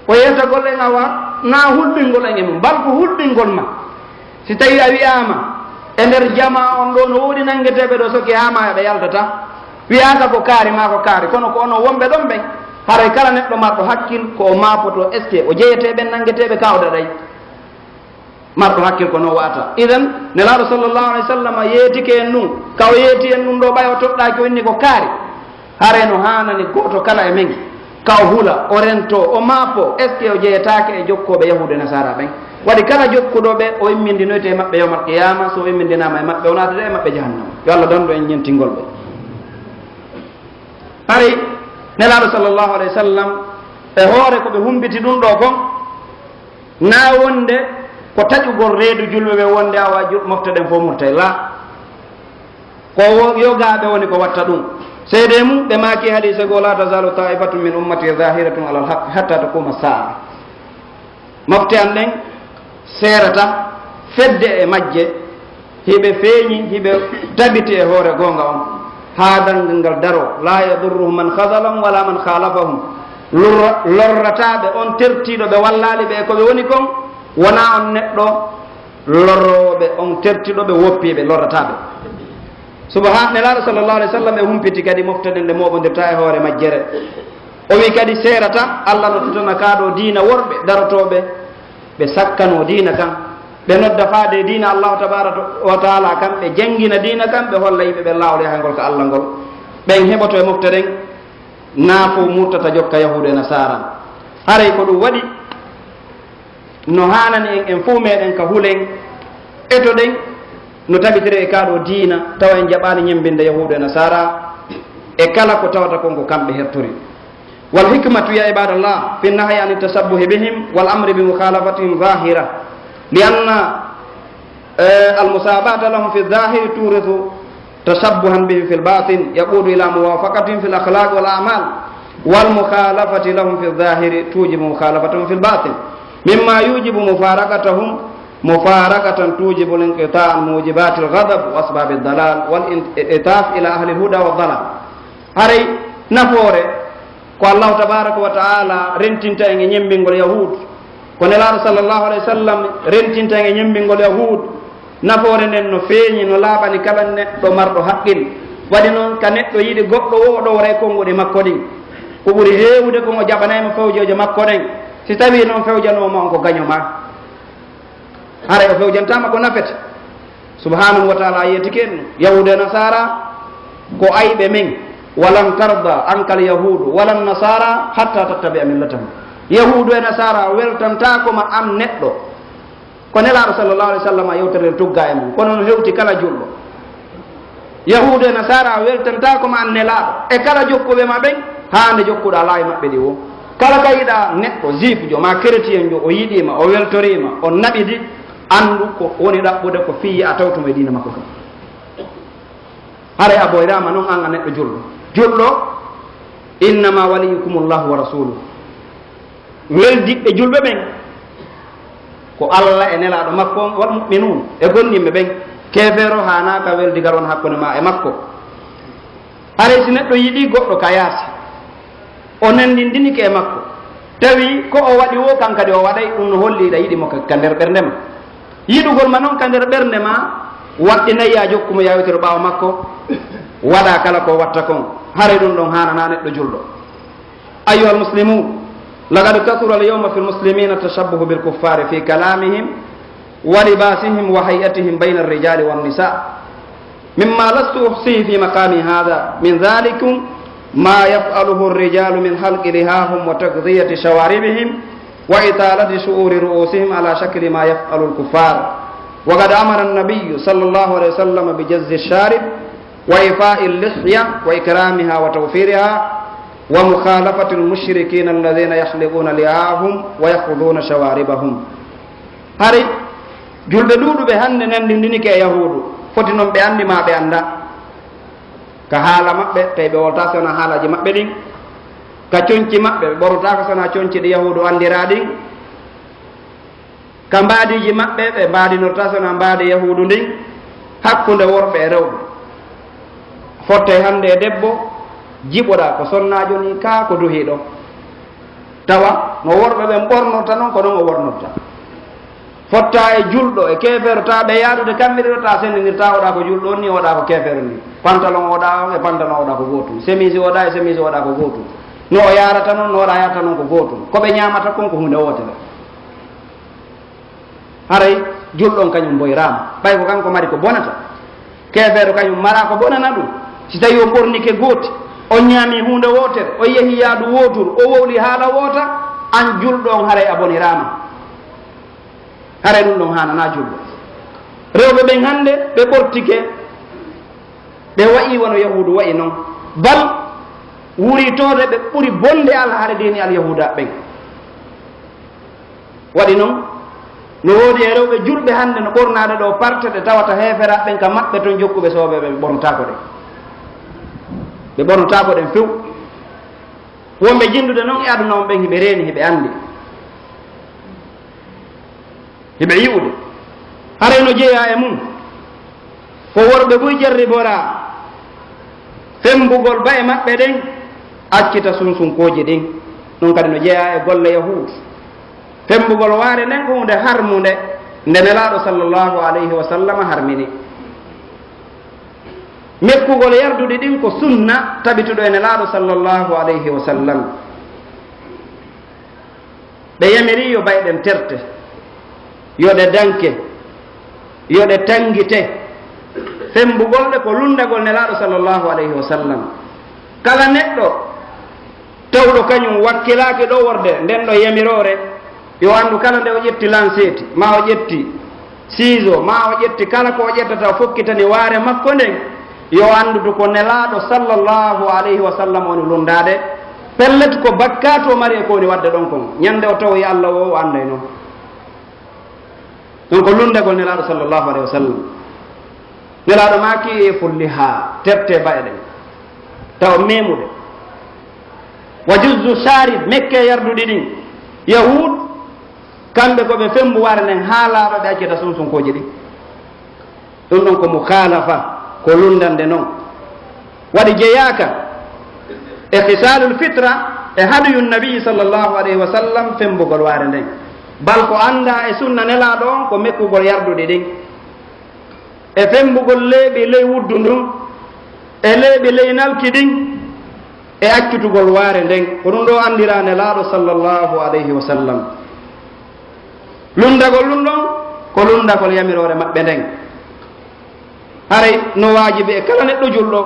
o yeetagol en awa naa hulɓingol en e mum, bal ko hulɓingol ma. Si tawii a wi'aama e nder jamaa on ɗoo no woodi nanngeteeɓe ɗoo soki haa maaya ɓe yaltataa, wi'aaka ko kaari maa ko kaari, kono ko onon wonɓe ɗon ɓen, haray kala neɗɗo marɗo hakkil ko o maapotoo, est-ce que o jeyetee ɓen nanngeteeɓe kaa o daɗay? Marɗo hakkil ko non wa'ata. Idan, Nelaaɗo sallallahu alayhi wa sallam yeetike en ɗun, ka o yeeti en ɗun ɗoo, ɓay o toɗɗaaki, o inni ko kaari. Haray no haanani gooto kala e men, ka o hula, o rentoo, o maapoo, est-ce que o jeyetaake e jokkooɓe Yahuudu e Nasaara ɓen? Waɗi kala jokkuɗo ɓe, o immindinoyte e maɓɓe yawmal qiyaama, so o immindinaama e maɓɓe, o naatete e maɓɓe jahannama. Yo Allah dandu en ñentingol ɓe. Haray, Nelaaɗo sallallahu alayhi wa sallam, e hoore ko ɓe humpiti ɗun ɗoo kon, naa wonde ko taƴugol reedu julɓe ɓe wonde awa ju-, mofte ɗen fow murtay. Laa. Ko wo-, yogaaɓe woni ko watta ɗun. Seedee mun, ɓe maaki hadiise goo, "Laa tazaalu taa'ifatun min ummatii zaahiratan alal haqqi hattaa taquuma saa'a." Mofte an ɗen seerata fedde e majje, hiɓe feeñi, hiɓe tabiti e hoore goonga on, haa darngal ngal daroo. "Laa yadurruhum man khazalahum wa laa man khaalafahum." Lorra-, lorrataa ɓe on tertiiɗo ɓe wallaali ɓe e ko ɓe woni kon, wonaa on neɗɗo lorroowo ɓe, on tertiiɗo ɓe woppii ɓe, lorrataa ɓe. Subhaan-, Nelaaɗo sallallahu alaihi wa sallam e humpiti kadi mofte ɗen ɗe mooɓondirtaa e hoore majjere. O wi'i kadi seerata, Alla no tutana kaa ɗoo diina worɓe darotooɓe, ɓe sakkanoo diina kan, ɓe nodda faade e diina Allaahu tabaaraka wa taala kan, ɓe janngina diina kan, ɓe holla yimɓe ɓen laawol yahayngol ka Alla ngol. Ɓen heɓoto e mofte ɗen, naa fow murtata jokka Yahuudu e Nasaara. Haray ko ɗun waɗi, no haanani en, en fow meɗen ka hulen, etoɗen no tabitiri e kaa ɗoo diina, tawa en jaɓaali ñemmbinde Yahuudu e Nasaara e kala ko tawata kon ko kamɓe hertori. والحكمة يا عباد الله في النهي عن التشبه بهم والأمر بمخالفتهم ظاهرة، لأن، آه، المساباة لهم في الظاهر تورث تشبها بهم في الباطن يقود إلى موافقتهم في الأخلاق والأعمال، والمخالفة لهم في الظاهر توجب مخالفتهم في الباطن، مما يوجب مفارقتهم، مفارقة توجب الانقطاع عن موجبات الغضب وأسباب الضلال والانعطاف إلى أهل الهدى والضلال. Haray nafoore ko Allaahu tabaaraka wa ta'aala rentinta en e ñemmbingol Yahuudu, ko Nelaaɗo sallallahu alayhi wa sallam rentinta en e ñemmbingol Yahuudu, nafoore nden no feeñi, no laaɓani kala neɗɗo marɗo haqqil. Waɗi non, ka neɗɗo yiɗi goɗɗo woo, o ɗowray konguɗi makko ɗin. Ko ɓuri heewude kon, o jaɓanay mo fewjooje makko ɗen. Si tawii non fewjanoo ma on ko gaño maa. Haray o fewjantaama ko nafete. Subhaanahu wa ta'aala yeetike en ɗun. Yahuudu e Nasaara ko ayɓe men. "ولن ترضى عنك اليهود ولا النصارى حتى تتبع ملتهم." Yahuudu e Nasaara weltantaako ma an neɗɗo. Ko Nelaaɗo sallallahu alaihi wa sallam yewtere nden tuggaa e mun. Kono no hewti kala julɗo. Yahuudu e Nasaara weltantaako ma an Nelaaɗo e kala jokkuɓe ma ɓen, haa nde jokkuɗaa laawi maɓɓe ɗin woo. Kala ka yiɗaa neɗɗo, juifjo maa keretiyenjo, o yiɗii ma, o weltorii ma, o naɓidi, anndu ko woni ɗaɓɓude ko fii a tawtu mo e diina makko kan. Haray a ɓooyraama non an a neɗɗo julɗo. Julɗo, "إنما وليكم الله ورسوله." Weldiɓɓe julɓe ɓen ko Alla e Nelaaɗo makko on, "والمؤمنون", e gomɗinɓe ɓen. Keefeero haanaaka weldigal won hakkunde maa e makko. Haray si neɗɗo yiɗii goɗɗo ka yaasi, o nanndindinike e makko, tawi ko o waɗi woo kan kadi o waɗay, ɗun no holli hiɗa yiɗi mo ka, ka nder ɓernde maa. Yiɗugol ma non ka nder ɓernde maa waɗɗinay yo a jokku mo, yo a yewtiro ɓaawo makko, waɗaa kala ko o watta kon. Haray ɗun ɗon haananaa neɗɗo julɗo. أيها المسلمون، لقد كثر اليوم في المسلمين التشبه بالكفار في كلامهم ولباسهم وهيئتهم بين الرجال والنساء، مما لست أحصيه في مقامي هذا، من ذلكم ما يفعله الرجال من حلق لحاهم وتغطية شواربهم وإطالة شعور رؤوسهم على شكل ما يفعل الكفار. وقد أمر النبي صلى الله عليه وسلم بجز الشارب وإعفاء اللحية وإكرامها وتوفيرها ومخالفة المشركين الذين يحلقون لحاهم ويغطون شواربهم. Hari julɓe ɗuuɗuɓe hannde nanndindinike e Yahuudu, foti non ɓe anndi maa ɓe annda. Ka haala maɓɓe, tawi ɓe woltaa si wonaa haalaaji maɓɓe ɗin. Ka conci maɓɓe, ɓe ɓornotaako si wonaa conci ɗi Yahuudu anndiraa ɗin. Ka mbaadiiji maɓɓe, ɓe mbaadinortaa si wonaa mbaadi Yahuudu ndin, hakkunde worɓe e rewɓe. Fottay hannde e debbo, Jiɓoɗaa ko sonnaajo nii, kaa ko duhiiɗo. Tawa no worɓe ɓen ɓornorta non, ko non o wornorta. Fottaa e julɗo e keefeero, tawa ɓe yaadude kamɓe ɗiɗo, tawa senndindirtaa, oɗaa ko julɗo on nii, oɗaa ko keefeero nii. Pantalon oɗaa on e pantalon oɗaa ko gootum. Semiisi oɗaa e semiisi oɗaa ko gootum. No o yaarata non, no oɗaa yaarata non ko gootum. Ko ɓe ñaamata kon ko huunde wootere. Haray julɗo on kañum boyraama. Ɓay ko kanko mari ko bonata. Keefeero kañum maraa ko bonana ɗum. Si tawii o ɓornike gooti, o ñaami huunde wootere, o yehi yaadu wooturu, o wowli haala woota, an julɗo on haray a boniraama. Haray ɗum ɗon haananaa julɗo. Rewɓe ɓen hannde ɓe ɓortike, ɓe wa'i wano Yahuudu wa'i non. Bal wurii toode ɓe ɓuri bonde alhaali dini alyahuuda ɓen. Waɗi non, no woodi e rewɓe julɓe hannde no ɓornaade ɗoo parte ɗe tawata heeferaaɓe ɓen ka maɓɓe ton jokkuɓe sooɓe ɓe ɓornotaako ɗen. Ɓe ɓornotaako ɗen few. Wonɓe jinndude non e aduna on ɓen hiɓe reeni, hiɓe anndi. Hiɓe yi'ude. Haray no jeyaa e mun. Ko worɓe buy jarriboraa femmbugol ba'e maɓɓe ɗen, accita sunsunkooji ɗin. Ɗun kadi no jeyaa e golle Yahuud. Femmbugol waare nden ko huunde harmunde nde Nelaaɗo sallallahu alayhi wa sallam harmini. Mekkugol yarduɗi ɗin ko sunna tabituɗo e Nelaaɗo sallallahu alayhi wa sallam. Ɓe yamiri yo ba'e ɗen terte, yo ɗe danke, yo ɗe tanngite. Femmbugol ɗe ko lunndagol Nelaaɗo sallallahu alayhi wa sallam. Kala neɗɗo tawɗo kañum wakkilaaki ɗoo worde nden ɗoo yamiroore, yo anndu kala nde o ƴetti lanseeti, maa o ƴetti siiso, maa o ƴetti kala ko o ƴettata, o fokkitani waare makko nden, yo anndu ko Nelaaɗo sallallahu alayhi wa sallam woni lunndaade. Pellet, ko bakkaatu o mari e ko woni waɗde ɗon kon. Ñande o tawoyi Alla woo, o annday non. Ɗun ko lunndagol Nelaaɗo sallallahu alayhi wa sallam. Nelaaɗo maaki: "Fullihaa, tertee ba'e ɗen, tawa meemuɗe. Wa juzzu shaarib, mekkee yarduɗi ɗin." Yahuud, kamɓe ko ɓe femmbu waare nden haa laaɓa, ɓe accita sunsunkooji ɗin. Ɗun ɗon ko mukhaalafa, ko lunndande non. Waɗi jeyaaka e khisaalul fitra e hadiyu nabi sallallahu alayhi wa sallam femmbugol waare nden. Bal ko anndaa e sunna Nelaaɗo on ko mekkugol yarduɗi ɗin. E femmbugol leeɓi ley wuddu ndun, e leeɓi ley nalki ɗin, e accutugol waare nden. Ko ɗun ɗoo anndiraa Nelaaɗo sallallahu alayhi wa sallam. Lunndagol ɗun ɗon, ko lunndagol yamiroore maɓɓe nden. Haray no waajibi e kala neɗɗo julɗo,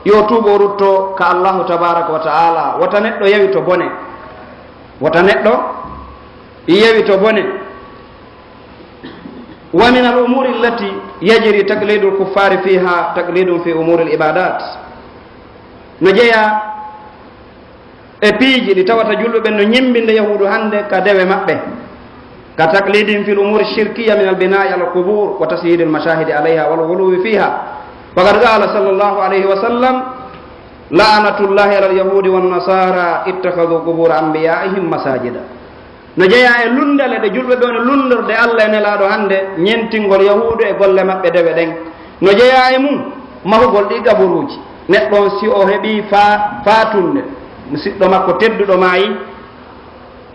yo tuubo, o rutto ka Allahu tabaaraka wa ta'ala. Wota neɗɗo yawito bone. Wota neɗɗo yawito bone. Wa min al-umuri allati yajri taqlidul kuffari fiha taqlidun fi umuri al-ibadat. No jeyaa e piiji ɗi tawata julɓe ɓen no ñemmbinde Yahuudu hannde ka dewe maɓɓe, ka taqlidihim fil umuri shirkiyya min al-bina'i ala al-qubur wa tasyidil mashahidi alayha wal ghuluwi fiha. Faqad qala sallallahu alayhi wa sallam: "La'natullahi ala al-yahudi wan nasara ittakhadhu qubura anbiya'ihim masajida." No jeyaa e lunndale ɗe julɓe ɓe woni lunndorde Alla e Nelaaɗo hannde, ñentingol Yahuudu e golle maɓɓe dewe ɗen. No jeyaa e mun mahugol ɗi gaburuuji. Neɗɗo on, si o heɓii faa-, faatunde, musiɗɗo makko tedduɗo maayi,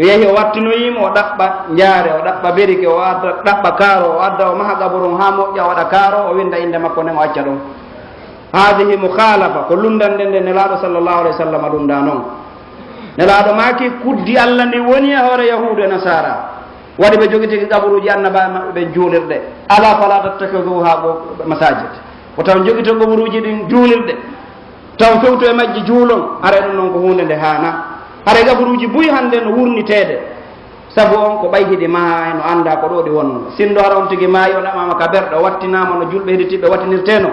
o yehi, o wattinoyi mo, o ɗaɓɓa njaare, o ɗaɓɓa berike, o adda, ɗaɓɓa kaaro, o adda, o maha gaburu on haa moƴƴa, o waɗa kaaro, o winnda innde makko nden, o acca ɗon. Haadihi mukhaalafa, ko lunndande nde Nelaaɗo sallallahu alayhi wa sallam lunndaa non. Nelaaɗo maaki, kuddi Alla ndin woni e hoore Yahuudu e Nasaara. Waɗi ɓe jogitike gaburuuji annabaaɓe maɓɓe ɓen juulirɗe. Alaa falaa tattakhiduha masaajid. Wota on jogito gaburuuji ɗin juulirɗe. Taw fewto e majji juulon. Haray ɗun non ko huunde nde haanaa. Haray gaburuuji buy hannde no wurniteede. Sabu on ko ɓay hiɗi mahaa, no anndaa ko ɗoo ɗi wonnoo. Sinndo hara on tigi maayi, o ɗamaama ka berɗe, o wattinaama no julɓe heɗitiiɓe wattinirtee non.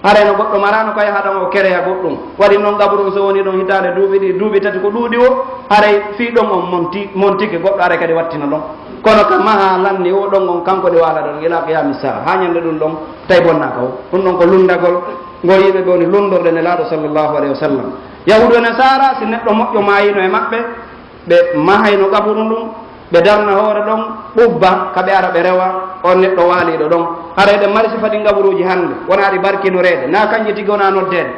Haray no goɗɗo maraano kay haɗan o kereya goɗɗun. Waɗi non gaburuun so woni ɗon hitaande duuɓi ɗiɗi, duuɓi tati ko ɗuuɗi o, haray fii ɗon on monti-, montike, goɗɗo haray kadi wattina ɗon. Kono ka mahaa lanni o ɗon on kanko ɗi waala ɗon ila qiyaami saa, haa ñande ɗun ɗon tawi bonnaaka o. Ɗun ɗon ko lunndagol ngol yimɓe ɓe woni lunndorde Nelaaɗo sallallahu alayhi wa sallam. Yahuudu e Nasaara, si neɗɗo moƴƴo maayino e maɓɓe, ɓe mahayno qaburu ndun, ɓe darna hoore ɗon, ɓubba ka ɓe ara ɓe rewa on neɗɗo waaliiɗo ɗon. Haray ɗen mari sifa ɗin qaburuuji hannde, wonaa ɗi barkinoreede, naa kanji tigi wonaa noddeede.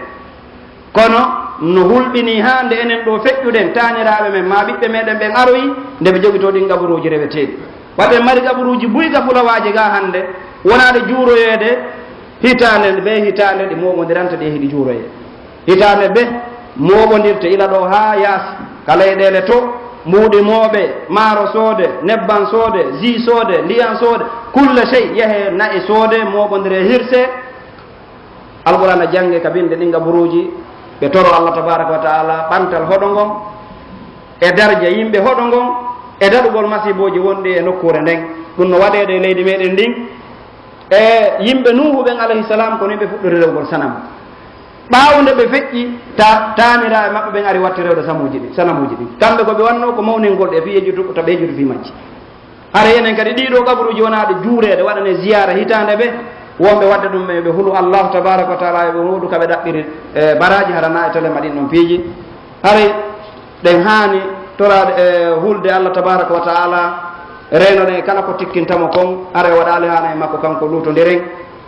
Kono No hulɓinii haa nde enen ɗoo feƴƴuɗen, taaniraaɓe men maa ɓiɓɓe meɗen ɓen aroyi, nde ɓe jogitoo ɗin qaburuuji reweteeɗi. Waɗen mari qaburuuji buy ka Fulawaaje gaa hannde, wonaa ɗe juuroyeede hitaande bee hitaande, ɗi mooɓondirante ɗi e hiɗi juuroyee. Hitaande bee mooɓondirte ila ɗoo haa yaasi, ka leyɗeele to, mbuuɗi mooɓe, maaro soode, nebban soode, jus soode, ndiyan soode, kulla sey, yehee na'i soode, mooɓondiree hirsee. Alqur'aana jannge ka binnde ɗin qaburuuji, ɓe toro Allah tabaaraka wa ta'ala ɓantal hoɗo ngon, e darja yimɓe hoɗo ngon, e daɗugol masiibooji wonɗi e nokkuure nden. Ɗum no waɗeede e leydi meɗen ndin, e yimɓe Nuuhu ɓen alayhi salam, ko ni ɓe fuɗɗori rewgol sanam. Ɓaawo nde ɓe feƴƴi, ta-, taaniraaɓe maɓɓe ɓen ari watti rewde samuuji ɗin, sanamuuji ɗin. Kamɓe ko ɓe wannoo ko mawningol ɗi e fii yejjutu ko taɓe yejjutu fii majji. Hara enen kadi ɗii ɗoo qaburuuji wonaa ɗe juureede, waɗanee ziyaara hitaande bee, wonɓe waɗde ɗum ɓe, ɓe hulu Allahu tabaaraka wa ta'ala, ɓe woodu ka ɓe ɗaɓɓiri, e, baraaji hara na e tele ma ɗin ɗon piiji. Haray ɗen haani toraade, e, hulde Allah tabaaraka wa ta'ala, reenoɗen e kala ko tikkinta mo kon, haray waɗaali haana e makko kanko luutondiren.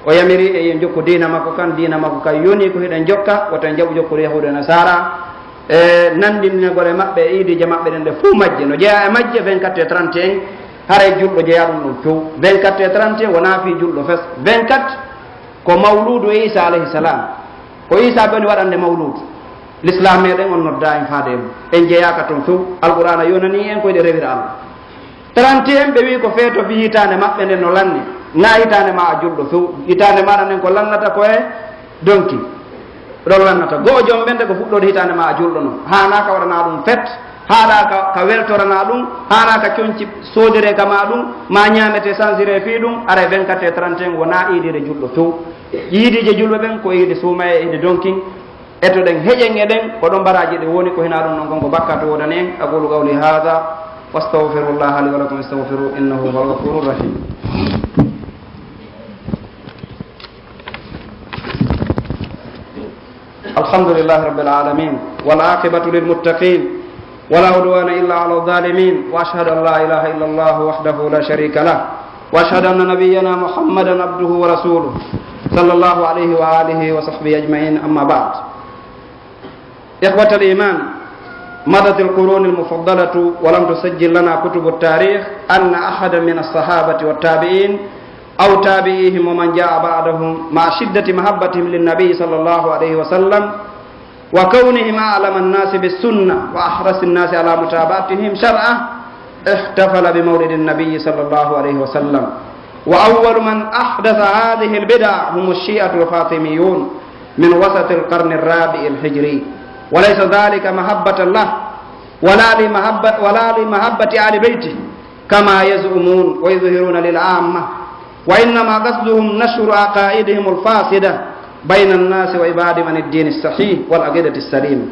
O yamiri e yo en jokku diina makko kan, diina makko kan yonii ko hiɗen jokka, woto en jaɓu jokkude Yahuudu e Nasaara. E nanndinagol e maɓɓe e iidiije maɓɓe ɗen ɗe fuu majje, no jeyaa e majje vingt-quatre et trente et un, haray julɗo jeyaa ɗum ɗon few. Vingt-quatre et trente et un wonaa fii julɗo fes. Vingt-quatre ko mawluudu Iisa alayhi salam. Ko Iisa boni waɗande mawluudu. Lislaam meɗen on noddaa en faade e mum. En jeyaaka ton few. Alqur'aana yonanii en ko hiɗen rewira Allah. Trente et un ɓe wi'i ko feeto fii hitaande maɓɓe nden no lanni. Naa hitaande maa a julɗo few. Hitaande maaɗa nden ko lannata ko e donki. Ɗon lannata. Go'o jom ɓen de ko fuɗɗoode hitaande maa a julɗo non. Haanaa ka waɗanaa ɗum fet. Haanaa ka, ka weltoranaa ɗum. Haanaa ka conci soodiree ka maa ɗum. Maa ñaametee sansiree fii ɗum. Aray vingt-quatre et trente et un wonaa iidiire julɗo few. Iidiije julɓe ɓen ko iidi suumayee e iidi donkin. Etoɗen, heƴen e ɗen, ko ɗon baraaji ɗin woni, ko hinaa ɗum ɗon kon ko bakkaatu woodani en. أقول قولي هذا وأستغفر الله لي ولكم فاستغفروه إنه هو الغفور الرحيم. الحمد لله رب العالمين، والعاقبة للمتقين، ولا عدوان إلا على الظالمين، وأشهد أن لا إله إلا الله وحده لا شريك له، وأشهد أن نبينا محمدا عبده ورسوله، صلى الله عليه وآله وصحبه أجمعين، أما بعد. إخوة الإيمان، مضت القرون المفضلة ولم تسجل لنا كتب التاريخ أن أحدا من الصحابة والتابعين أو تابعيهم ومن جاء بعدهم مع شدة محبتهم للنبي صلى الله عليه وسلم وكونهم أعلم الناس بالسنة وأحرص الناس على متابعتهم شرعه احتفل بمولد النبي صلى الله عليه وسلم. وأول من أحدث هذه البدع هم الشيعة الفاطميون من وسط القرن الرابع الهجري، وليس ذلك محبة له ولا لمحبة، ولا لمحبة أهل بيته كما يزعمون ويظهرون للعامة، وإنما قصدهم نشر عقائدهم الفاسدة بين الناس وإبعادهم عن الدين الصحيح والعقيدة السليمة،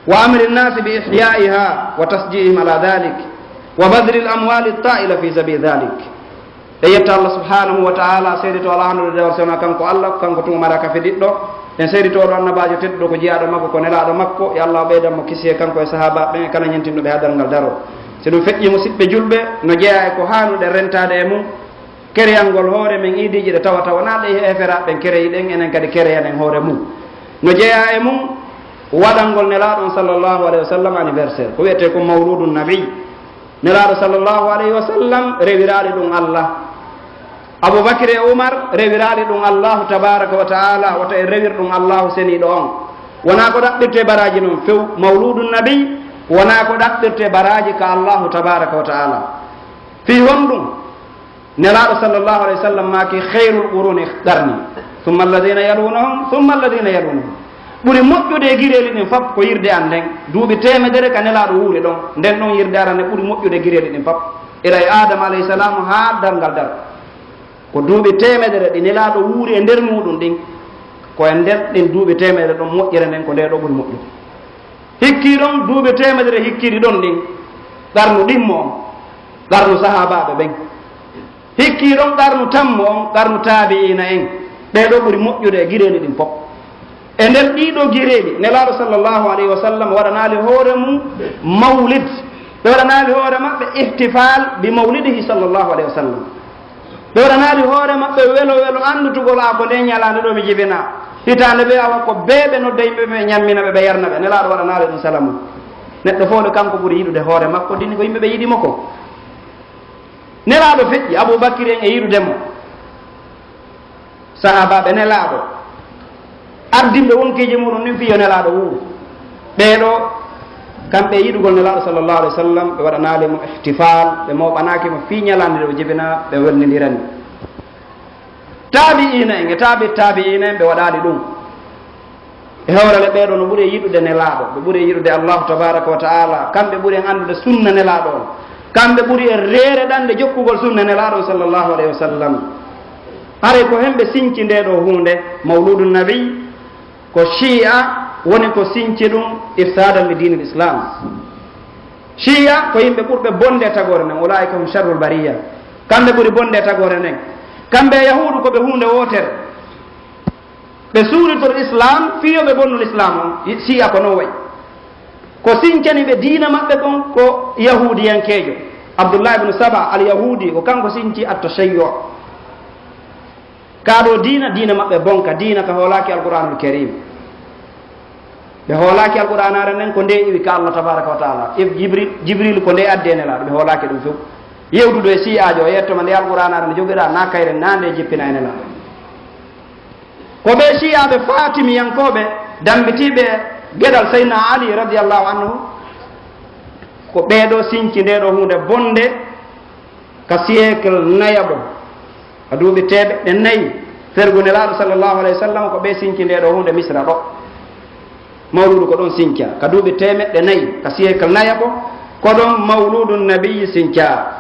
وأمر الناس بإحيائها وتشجيعهم على ذلك، وبذل الأموال الطائلة في سبيل ذلك. En yetta Allah subhanahu wa ta'ala, seeditoo alaa hanndude dewal sona kanko Allah, ko kanko tun o mara ka fidiɗɗo. En seeditoo ɗo annabaajo tedduɗo ko jiyaaɗo makko, ko nelaaɗo makko, yo Allah ɓeydan mo kisiyee kanko e sahaabaaɓe ɓen e kala ñentinɗo ɓe haa darngal daroo. Si ɗum feƴƴii, musiɓɓe julɓe, no jeyaa e ko haanuɗen rentaade e mum, kereyangol hoore men iidiiji ɗe tawata wonaa ɗe heeferaaɓe ɓen kereyi ɗen, enen kadi kereyanen hoore mum. No jeyaa e mum waɗangol nelaaɗo on sallallahu alayhi wa sallam anniversaire, ko wi'etee ko mawluudu nabi. Nelaaɗo sallallahu alayhi wa sallam rewiraali ɗum Allah. Abu Bakr e Umar rewiraali ɗum Allahu tabaraka wa ta'ala, wota en rewir ɗum Allahu seniiɗo on. Wonaa ko ɗaɓɓirtee baraaji non few, mawluudu nabi, wonaa ko ɗaɓɓirtee baraaji ka Allahu tabaraka wa ta'ala. Fii honɗum? Nelaaɗo sallallahu alayhi wa sallam maaki, "Khairul quruni qarni, thumma alladhina yalunahum, thumma alladhina yalunahum." Ɓuri moƴƴude e gireeli ɗin fop ko yirde an nden. Duuɓi teemedere ka Nelaaɗo wuuri ɗon, nden ɗon yirde arande ɓuri moƴƴude e gireeli ɗin fop. Ila e Aadama alayhi salaamu haa darngal daro. Ko duuɓi teemedere ɗi Nelaaɗo wuuri e nder muuɗum ɗin, ko e nder ɗin duuɓi teemedere ɗon moƴƴere nden ko ndee ɗoo ɓuri moƴƴude. Hikkii ɗon duuɓi teemedere hikkiiɗi ɗon ɗin, qarnu ɗimmo on, qarnu sahaabaaɓe ɓen. Hikkii ɗon qarnu tammo on, qarnu taabi'iina en, ɓee ɗoo ɓuri moƴƴude e gireeli ɗin fof. E nder ɗii ɗoo gireeli, Nelaaɗo sallallahu alayhi wa sallam waɗanaali hoore mum mawlid, ɓe waɗanaali hoore maɓɓe ihtifaal bi mawlidihi sallallahu alayhi wa sallam. Ɓe waɗanaali hoore maɓɓe welo welo anndutugol, a ko nden ñalaande ɗoo mi jibinaa. Hitaande ɓe awa ko bee ɓe nodda yimɓe ɓe, ɓe ñammina ɓe, ɓe yarna ɓe. Nelaaɗo waɗanaali ɗum salamu. Neɗɗo fof no kanko ɓuri yiɗude hoore makko, dini ko yimɓe ɓe yiɗi mo ko. Nelaaɗo feƴƴi Abuu Bakri en e yiɗude mo. Sahaabaaɓe Nelaaɗo, ardinɓe wonkiiji muɗum ɗin fii yo Nelaaɗo wuuru. Ɓee ɗoo, kamɓe e yiɗugol Nelaaɗo sallallahu alaihi wasallam, ɓe waɗanaali mo ihtifaal, ɓe mooɓanaaki mo fii ñalaande nde o jibinaa, ɓe welnindirani. Taabi'iina en e taabi taabi'iina en, ɓe waɗaali ɗum. E hewre le, ɓee ɗoo no ɓuri e yiɗude Nelaaɗo, ɓe ɓuri e yiɗude Allahu tabaaraka wa ta'aala, kamɓe ɓuri en anndude sunna Nelaaɗo on, kamɓe ɓuri en reereɗande jokkugol sunna Nelaaɗo on sallallahu alaihi wasallam. Haray ko hen ɓe sinci ndee ɗoo huunde, Mawluudu Nabi, ko Shi'a woni ko sinci ɗum, ifsaadan li diinil Islaam. Shi'a ko yimɓe ɓurɓe bonde e tagoore nden, ulaa'ika hum sharrul bariyya. Kamɓe ɓuri bonde e tagoore nden. Kamɓe e Yahuudu ko ɓe huunde wootere. Ɓe suuritor Islaam fii yo ɓe bonnu Lislaam on. Shi'a ko non wayi. Ko sincani ɓe diina maɓɓe kon ko yahuudiyankeejo. Abdullah ibn Saba al-Yahuudi, ko kanko sinci at-tashayyu'. Kaa ɗoo diina, diina maɓɓe bonka, diina ka hoolaaki Alqur'aanul Kariim. Ɓe hoolaaki Alqur'aanaare nden ko nde iwi ka Allah tabaaraka wa ta'aala. Iv Jibril, Jibril ko nde addi e Nelaaɗo, ɓe hoolaaki ɗum few. Yewtude e Shi'aajo, o yetto ma nde Alqur'aanaare nde jogiɗaa, naa kayre, naa nde jippina e Nelaaɗo. Ko ɓee Shi'aaɓe Faatimiyankooɓe, dammbitiiɓe geɗal Sayyidina Ali radiyallahu anhu, ko ɓee ɗoo sinci ndee ɗoo huunde bonde, ka siyeekil nayaɓo, ka duuɓi teemeɗɗe nayi fergu Nelaaɗo sallallahu alayhi wa sallam, ko ɓe sinci ndee ɗoo huunde Misra ɗoo. Mawluudu ko ɗon sincaa. Ka duuɓi teemeɗɗe nayi, ka siyeekil nayaɓo, ko ɗon Mawluudu Nabiyyi sincaa.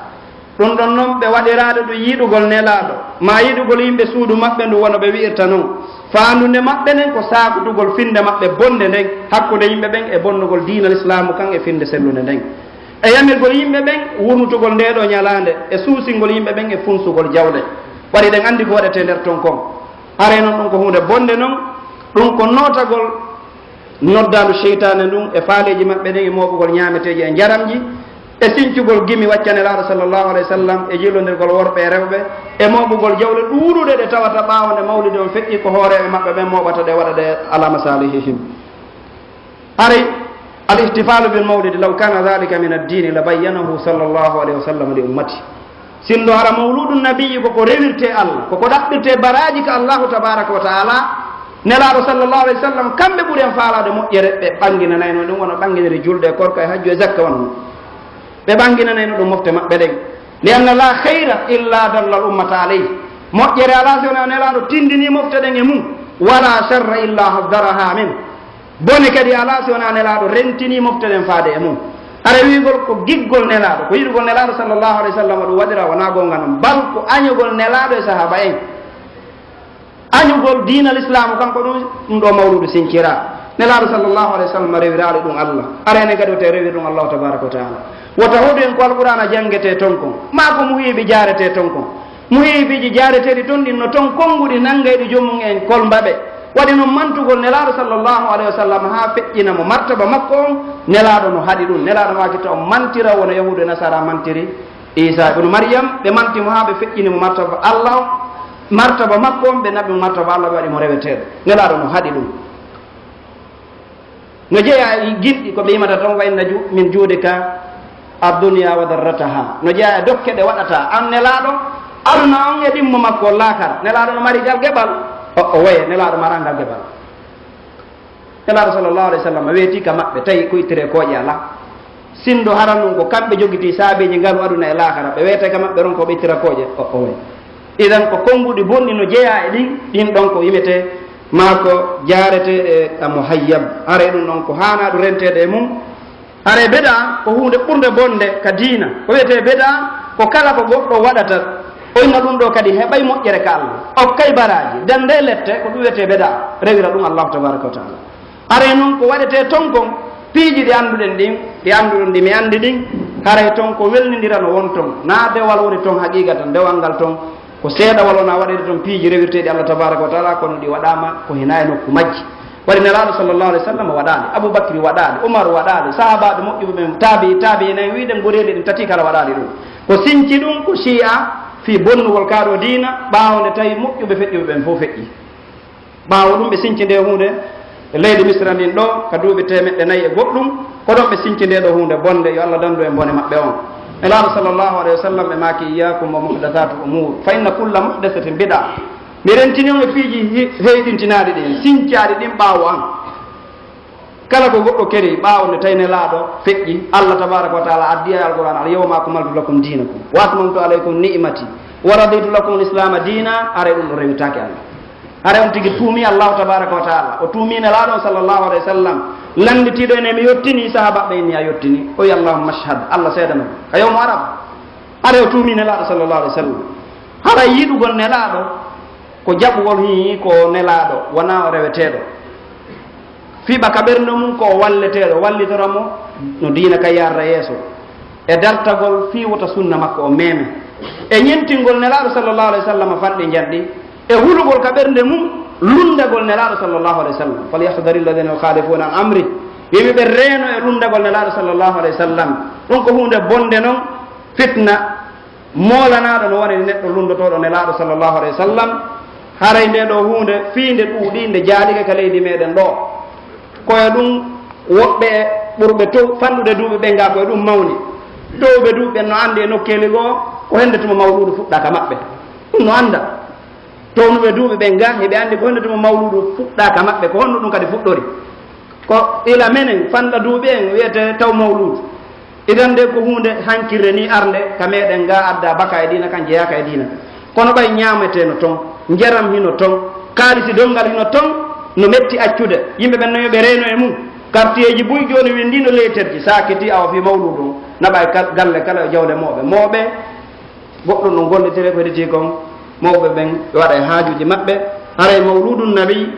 Ɗum ɗon non ɓe waɗiraade ɗum yiɗugol Nelaaɗo, maa yiɗugol yimɓe suudu maɓɓe ndun, wano ɓe wi'irta non. Faandunde maɓɓe nden ko saakutugol finnde maɓɓe bonnde nden hakkunde yimɓe ɓen e bonnugol diina Lislaamu kan e finnde sellunde nden. E yamirgol yimɓe ɓen wurnutugol ndee ɗoo ñalaande, e suusingol yimɓe ɓen e funsugol jawle. Waɗi eɗen anndi ko waɗetee nder ton kon. Haray non ɗum ko huunde bonnde non, ɗum ko nootagol noddaandu seytaane ndun e faaleeji maɓɓe ɗin e mooɓugol ñaameteeji e njaramji, e sincugol gimi wacca Nelaaɗo sallallahu alayhi wa sallam, e jillondirgol worɓe e rewɓe, e mooɓugol jawle ɗuuɗuɗe ɗe tawata ɓaawo nde mawlidi on feƴƴi ko hooreeɓe maɓɓe ɓen mooɓata ɗe, waɗa ɗe ala masalihihim. Haray, al-ihtifalu bil mawlid, law kana dhalika min ad-dini, la bayyanahu sallallahu alayhi wa sallam li ummati. Sinno hara mawludu nabiyyi ko ko rewirtee Allah, ko ko ɗaɓɓirtee baraaji ka Allahu tabaraka wa taala, Nelaaɗo sallallahu alayhi wa sallam, kamɓe ɓuri en faalaade moƴƴere, ɓe ɓannginanayno ɗum, wano ɓannginiri julde e korka e hajju e zakka wano. Ɓe ɓannginanayno ɗum mofte maɓɓe ɗen. Li anna la khayra illa dalla al ummata alayhi. Moƴƴere alaa si wonaa Nelaaɗo tindinii mofte ɗen e mum, wala sharra illa haddaraha min. Bone kadi alaa si wonaa Nelaaɗo rentinii mofte ɗen faade e mum. Hara wi'ugol ko giggol Nelaaɗo, ko yiɗugol Nelaaɗo sallallahu alayhi wa sallam ɗum waɗira, wonaa goonga non. Bal ko añugol Nelaaɗo e sahaaba en. Añugol diina Lislaamu, kanko ɗum, ɗum ɗoo mawludu sincira. Nelaaɗo sallallahu alayhi wa sallam rewiraali ɗum Allah. Hara enen kadi wota rewir ɗum Allahu tabaraka wa taala. Wota hoɗu en ko Alqur'aana janngetee ton kon, maa ko muhiibi jaaretee ton kon. Muhiibiiji jaareteeɗi ton ɗin no ton konnguɗi nanngayɗi joomum en kolmba ɓe. Waɗi non mantugol Nelaaɗo sallallahu alayhi wa sallam haa feƴƴina mo martaba makko on, Nelaaɗo no haɗi ɗum. Nelaaɗo maaki to on mantira wano Yahuudu e Nasaara mantiri Iisaa ibnu Maryam, ɓe manti mo haa ɓe feƴƴini mo martaba Allah on, martaba makko on, ɓe naɓi mo martaba Allah, ɓe waɗi mo reweteeɗo. Nelaaɗo no haɗi ɗum. No jeyaa e ginɗi ko ɓe yimata ton, "Wa inna ju-, min juudika ad-dunya wa darrataha." No jeyaa e dokke ɗe waɗata an Nelaaɗo, aduna on e ɗimmo makko on laakara. Nelaaɗo no mari ngal geɓal? O, o waye, Nelaaɗo maraa ngal geɓal. Nelaaɗo sallallahu alayhi wa sallam weetii ka maɓɓe, tawi ko ittiree kooƴe alaa. Sinndo hara nun ko kamɓe jogitii saabeeji ngalu aduna e laakara, ɓe weetay ka maɓɓe ron ko ɓe ittira kooƴe? O, o waye. Idan ko konnguɗi bonɗi no jeyaa e ɗin, ɗin ɗon ko yimetee maa ko jaaretee e ka muhayyab. Haray ɗum ɗon ko haanaa ɗum renteede e mum. Haray bedaa ko huunde ɓurnde bonde ka diina. Ko wi'etee bedaa ko kala ko goɗɗo waɗata, o inna ɗum ɗoo kadi heɓay moƴƴere ka Allah. Okkay baraaji, dende lette, ko ɗum wi'etee bedaa, rewira ɗum Allahu tabaraka wa taala. Haray non ko waɗetee ton kon, piiji ɗi annduɗen ɗin, ɗi annduɗon ɗi, mi anndi ɗin, haray ton ko welnindira no won ton. Naa dewal woni ton haqiiqatan, dewal ngal ton ko seeɗawal wona waɗeede ton piiji rewirteeɗi Allah tabaraka wa taala, kono ɗi waɗaama ko hinaa e nokku majji. Waɗi Nelaaɗo sallallahu alayhi wa sallam waɗaali, Abu Bakri waɗaali, Umar waɗaali, sahaabaaɓe moƴƴuɓe ɓen, taabi'i, taabi'iina en, wi'uɗen goreeli ɗin tati kala waɗaali ɗum. Ko sinci ɗum ko Shi'a fii bonnugol kaa ɗoo diina, ɓaawo nde tawi moƴƴuɓe feƴƴuɓe ɓen fow feƴƴii. Ɓaawo ɗum, ɓe sinci ndee huunde e leydi Misra ndin ɗoo, ka duuɓi teemeɗɗe nayi e goɗɗum, ko ɗon ɓe sinci ndee ɗoo huunde bonde, yo Allah dandu en bone maɓɓe on. Nelaaɗo sallallahu alayhi wa sallam ɓe maaki, "Iyyakum wa muhdathatul umur, fa inna kulla muhdathatin bid'a." Mi rentini on e piiji hi-, heyɗintinaaɗi ɗin, sincaaɗi ɗin ɓaawo an. Kala ko goɗɗo keri ɓaawo nde tawi Nelaaɗo feƴƴi, Allah tabaaraka wa taala addi e Alqur'aan, "Al yawma akmaltu lakum dinakum wa atmamtu alaykum ni'mati wa raditu lakum al-islaama diina." Haray ɗum ɗo rewitaake Allah. Haray on tigi tuumi Allah tabaaraka wa taala, o tuumi Nelaaɗo on sallallahu alayhi wa sallam, lannditiiɗo en, "Mi yottinii?" Sahaabaaɓe inni, "A yottinii." O wi'i, "Allahumma ashhad, Allah seedano, ka yawmu Arafa." Haray o tuumi Nelaaɗo sallallahu alayhi wa sallam. Haray yiɗugol Nelaaɗo ko jaɓugol hii ko Nelaaɗo, wonaa o reweteeɗo. Fiɓa ka ɓernde mum ko o walleteeɗo, wallitora mo no diina ka yarra yeeso, e dartagol fii wota sunna makko o meeme, e ñentingol Nelaaɗo sallallahu alayhi wa sallam fanɗi njanɗi, e hulugol ka ɓernde mum lunndagol Nelaaɗo sallallahu alayhi wa sallam. "Falyahdari alladhina yukhalifuna an amri." Yimɓe ɓe reeno e lunndagol Nelaaɗo sallallahu alayhi wa sallam. Ɗum ko huunde bonde non, fitna. Moolanaaɗo no wonani neɗɗo lunndotooɗo Nelaaɗo sallallahu alayhi wa sallam, haray ndee ɗoo huunde fii nde ɗuuɗii, nde jaalike ka leydi meɗen ɗoo. Ko e ɗum woɓɓe ɓurɓe tow-, fanɗude duuɓi ɓen gaa ko e ɗum mawni. Toowɓe duuɓi ɓen no anndi e nokkeeli goo ko hende tuma mawluudu fuɗɗaa ka maɓɓe. Ɗum no annda. Townuɓe duuɓi ɓen gaa, hiɓe anndi ko honno tuma mawluudu fuɗɗaa ka maɓɓe, ko honno ɗum kadi fuɗɗori. Ko ila menen fanɗa duuɓi en wi'etee taw mawluudu. Idan nde ko huunde hankirre nii arnde ka meɗen gaa, addaa baka e diina kan, jeyaaka e diina kan. Kono ɓay ñaametee no ton, njaram hino ton, kaalisi donngal hino ton, no metti accude. Yimɓe ɓen no yo ɓe reeno e mum. Kartiyeeji buy jooni winndino leeterji, saakiti awa fii mawluudu on, naɓa e kal-, galle kala e jawle mooɓe. Mooɓe, goɗɗum ɗum gollitire ko hedditi kon, mawɓe ɓen ɓe waɗa e haajuuji maɓɓe. Haray mawluudu nabi,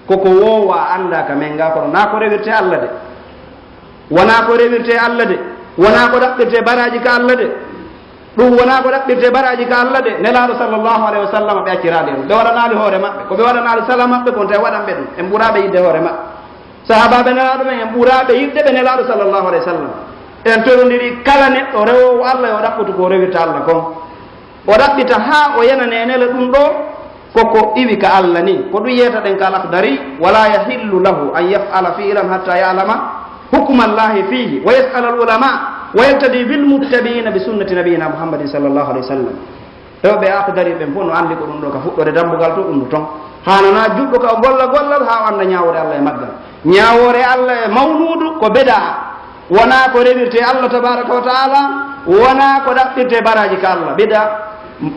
ko ko woowaa, anndaa ka men ngaa, kono naa ko rewirtee Alla de. Wonaa ko rewirtee Alla de. Wonaa ko ɗaɓɓirtee baraaji ka Alla de. Ɗum wonaa ko ɗaɓɓirtee baraaji ka Alla de. Nelaaɗo sallallahu alayhi wa sallam ɓe acciraali en. Ɓe waɗanaali hoore maɓɓe. Ko ɓe waɗanaali sala maɓɓe kon, tawi waɗan ɓe ɗum. En ɓuraa ɓe yiɗde hoore maɓɓe. Sahaabaaɓe Nelaaɗo ɓen, en ɓuraa ɓe yiɗde ɓe Nelaaɗo sallallahu alayhi wa sallam. En torondiri kala neɗɗo rewoowo Alla yo ɗaɓɓotu ko rewirta Alla kon. O ɗaɓɓita haa o yana neenele ɗum ɗoo, ko ko iwi ka Alla nii. Ko ɗum yeetaɗen ka Al-Akhdari, "Wala yahillu lahu an yaf'ala fi'lan hatta ya'lama hukma Allahi fihi, wa yas'ala al-ulama, wa yaqtadi bil muttabi'ina bi sunnati nabiyyina Muhammadin sallallahu alayhi wa sallam." Rewɓe Akhdari ɓen fof no anndi ko ɗum ɗoo ka fuɗɗoode dambugal to, ɗum no ton. Haananaa juɗɗo ka o golla gollal haa o annda ñaawoore Alla e maggal. Ñaawoore Alla e mawluudu ko bidaa. Wonaa ko rewirtee Alla tabaaraka wa ta'ala, wonaa ko ɗaɓɓirtee baraaji ka Alla. Bidaa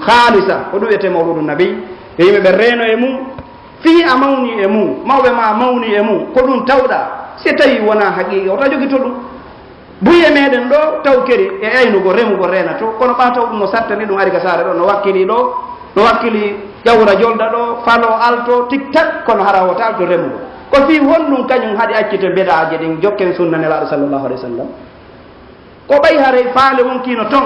khaalisa, ko ɗum wi'etee mawluudu nabi. Yo yimɓe ɓe reeno e mum, fii a mawni e mum, mawɓe maa mawni e mum, ko ɗum tawɗaa. Si tawii wonaa haqiiqa, wota jogito ɗum. Buy e meɗen ɗoo, taw keri e aynugol, remugol reena to, kono ɓaa taw ɗum no sattani, ɗum ari ka saare ɗoo, no wakkilii ɗoo, no wakkilii ƴawra jolda ɗoo, faloo alto, tik tak, kono hara wota alto remugol. Ko fii honɗum kañum haɗi acciten bidaaji ɗin, jokken sunna Nelaaɗo sallallahu alayhi wa sallam? Ko ɓay haray faale wonkii no ton,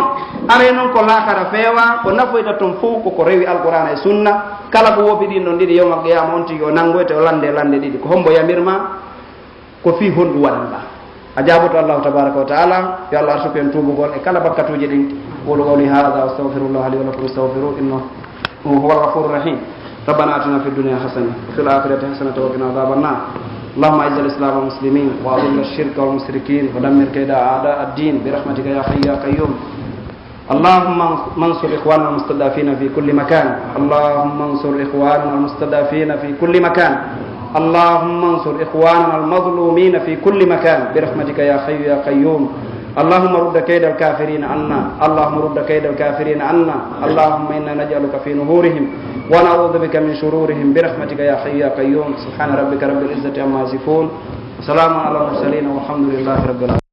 aray non ko laakara feewaa, ko nafoyta ton fow ko ko rewi Alqur'aana e Sunna, kala ko woopi ɗin ɗon ɗiɗi yawmal qiyaama on tigi o nanngoyte, o lande lande ɗiɗi. Ko hombo yamir maa? Ko fii honɗum waɗanɗaa? A jaaboto Allahu tabaaraka wa ta'ala, yo Allah arsuku en tuubugol e kala bakkatuuji ɗin. أقول قولي هذا وأستغفر الله لي ولكم فاستغفروه إنه هو الغفور الرحيم. ربنا آتنا في الدنيا حسنة وفي الآخرة حسنة وقنا عذاب النار. اللهم أعز الإسلام والمسلمين وأذل الشرك والمشركين ودمر كيد أعداء الدين برحمتك يا حي يا قيوم. اللهم انصر إخواننا المستضعفين في كل مكان. اللهم انصر إخواننا المستضعفين في كل مكان. اللهم انصر إخواننا المظلومين في كل مكان برحمتك يا حي يا قيوم. اللهم رد كيد الكافرين عنا. اللهم رد كيد الكافرين عنا. اللهم إنا نجعلك في نحورهم ونعوذ بك من شرورهم برحمتك يا حي يا قيوم. سبحان ربك رب العزة عما يصفون. وسلام على المرسلين والحمد لله رب العالمين.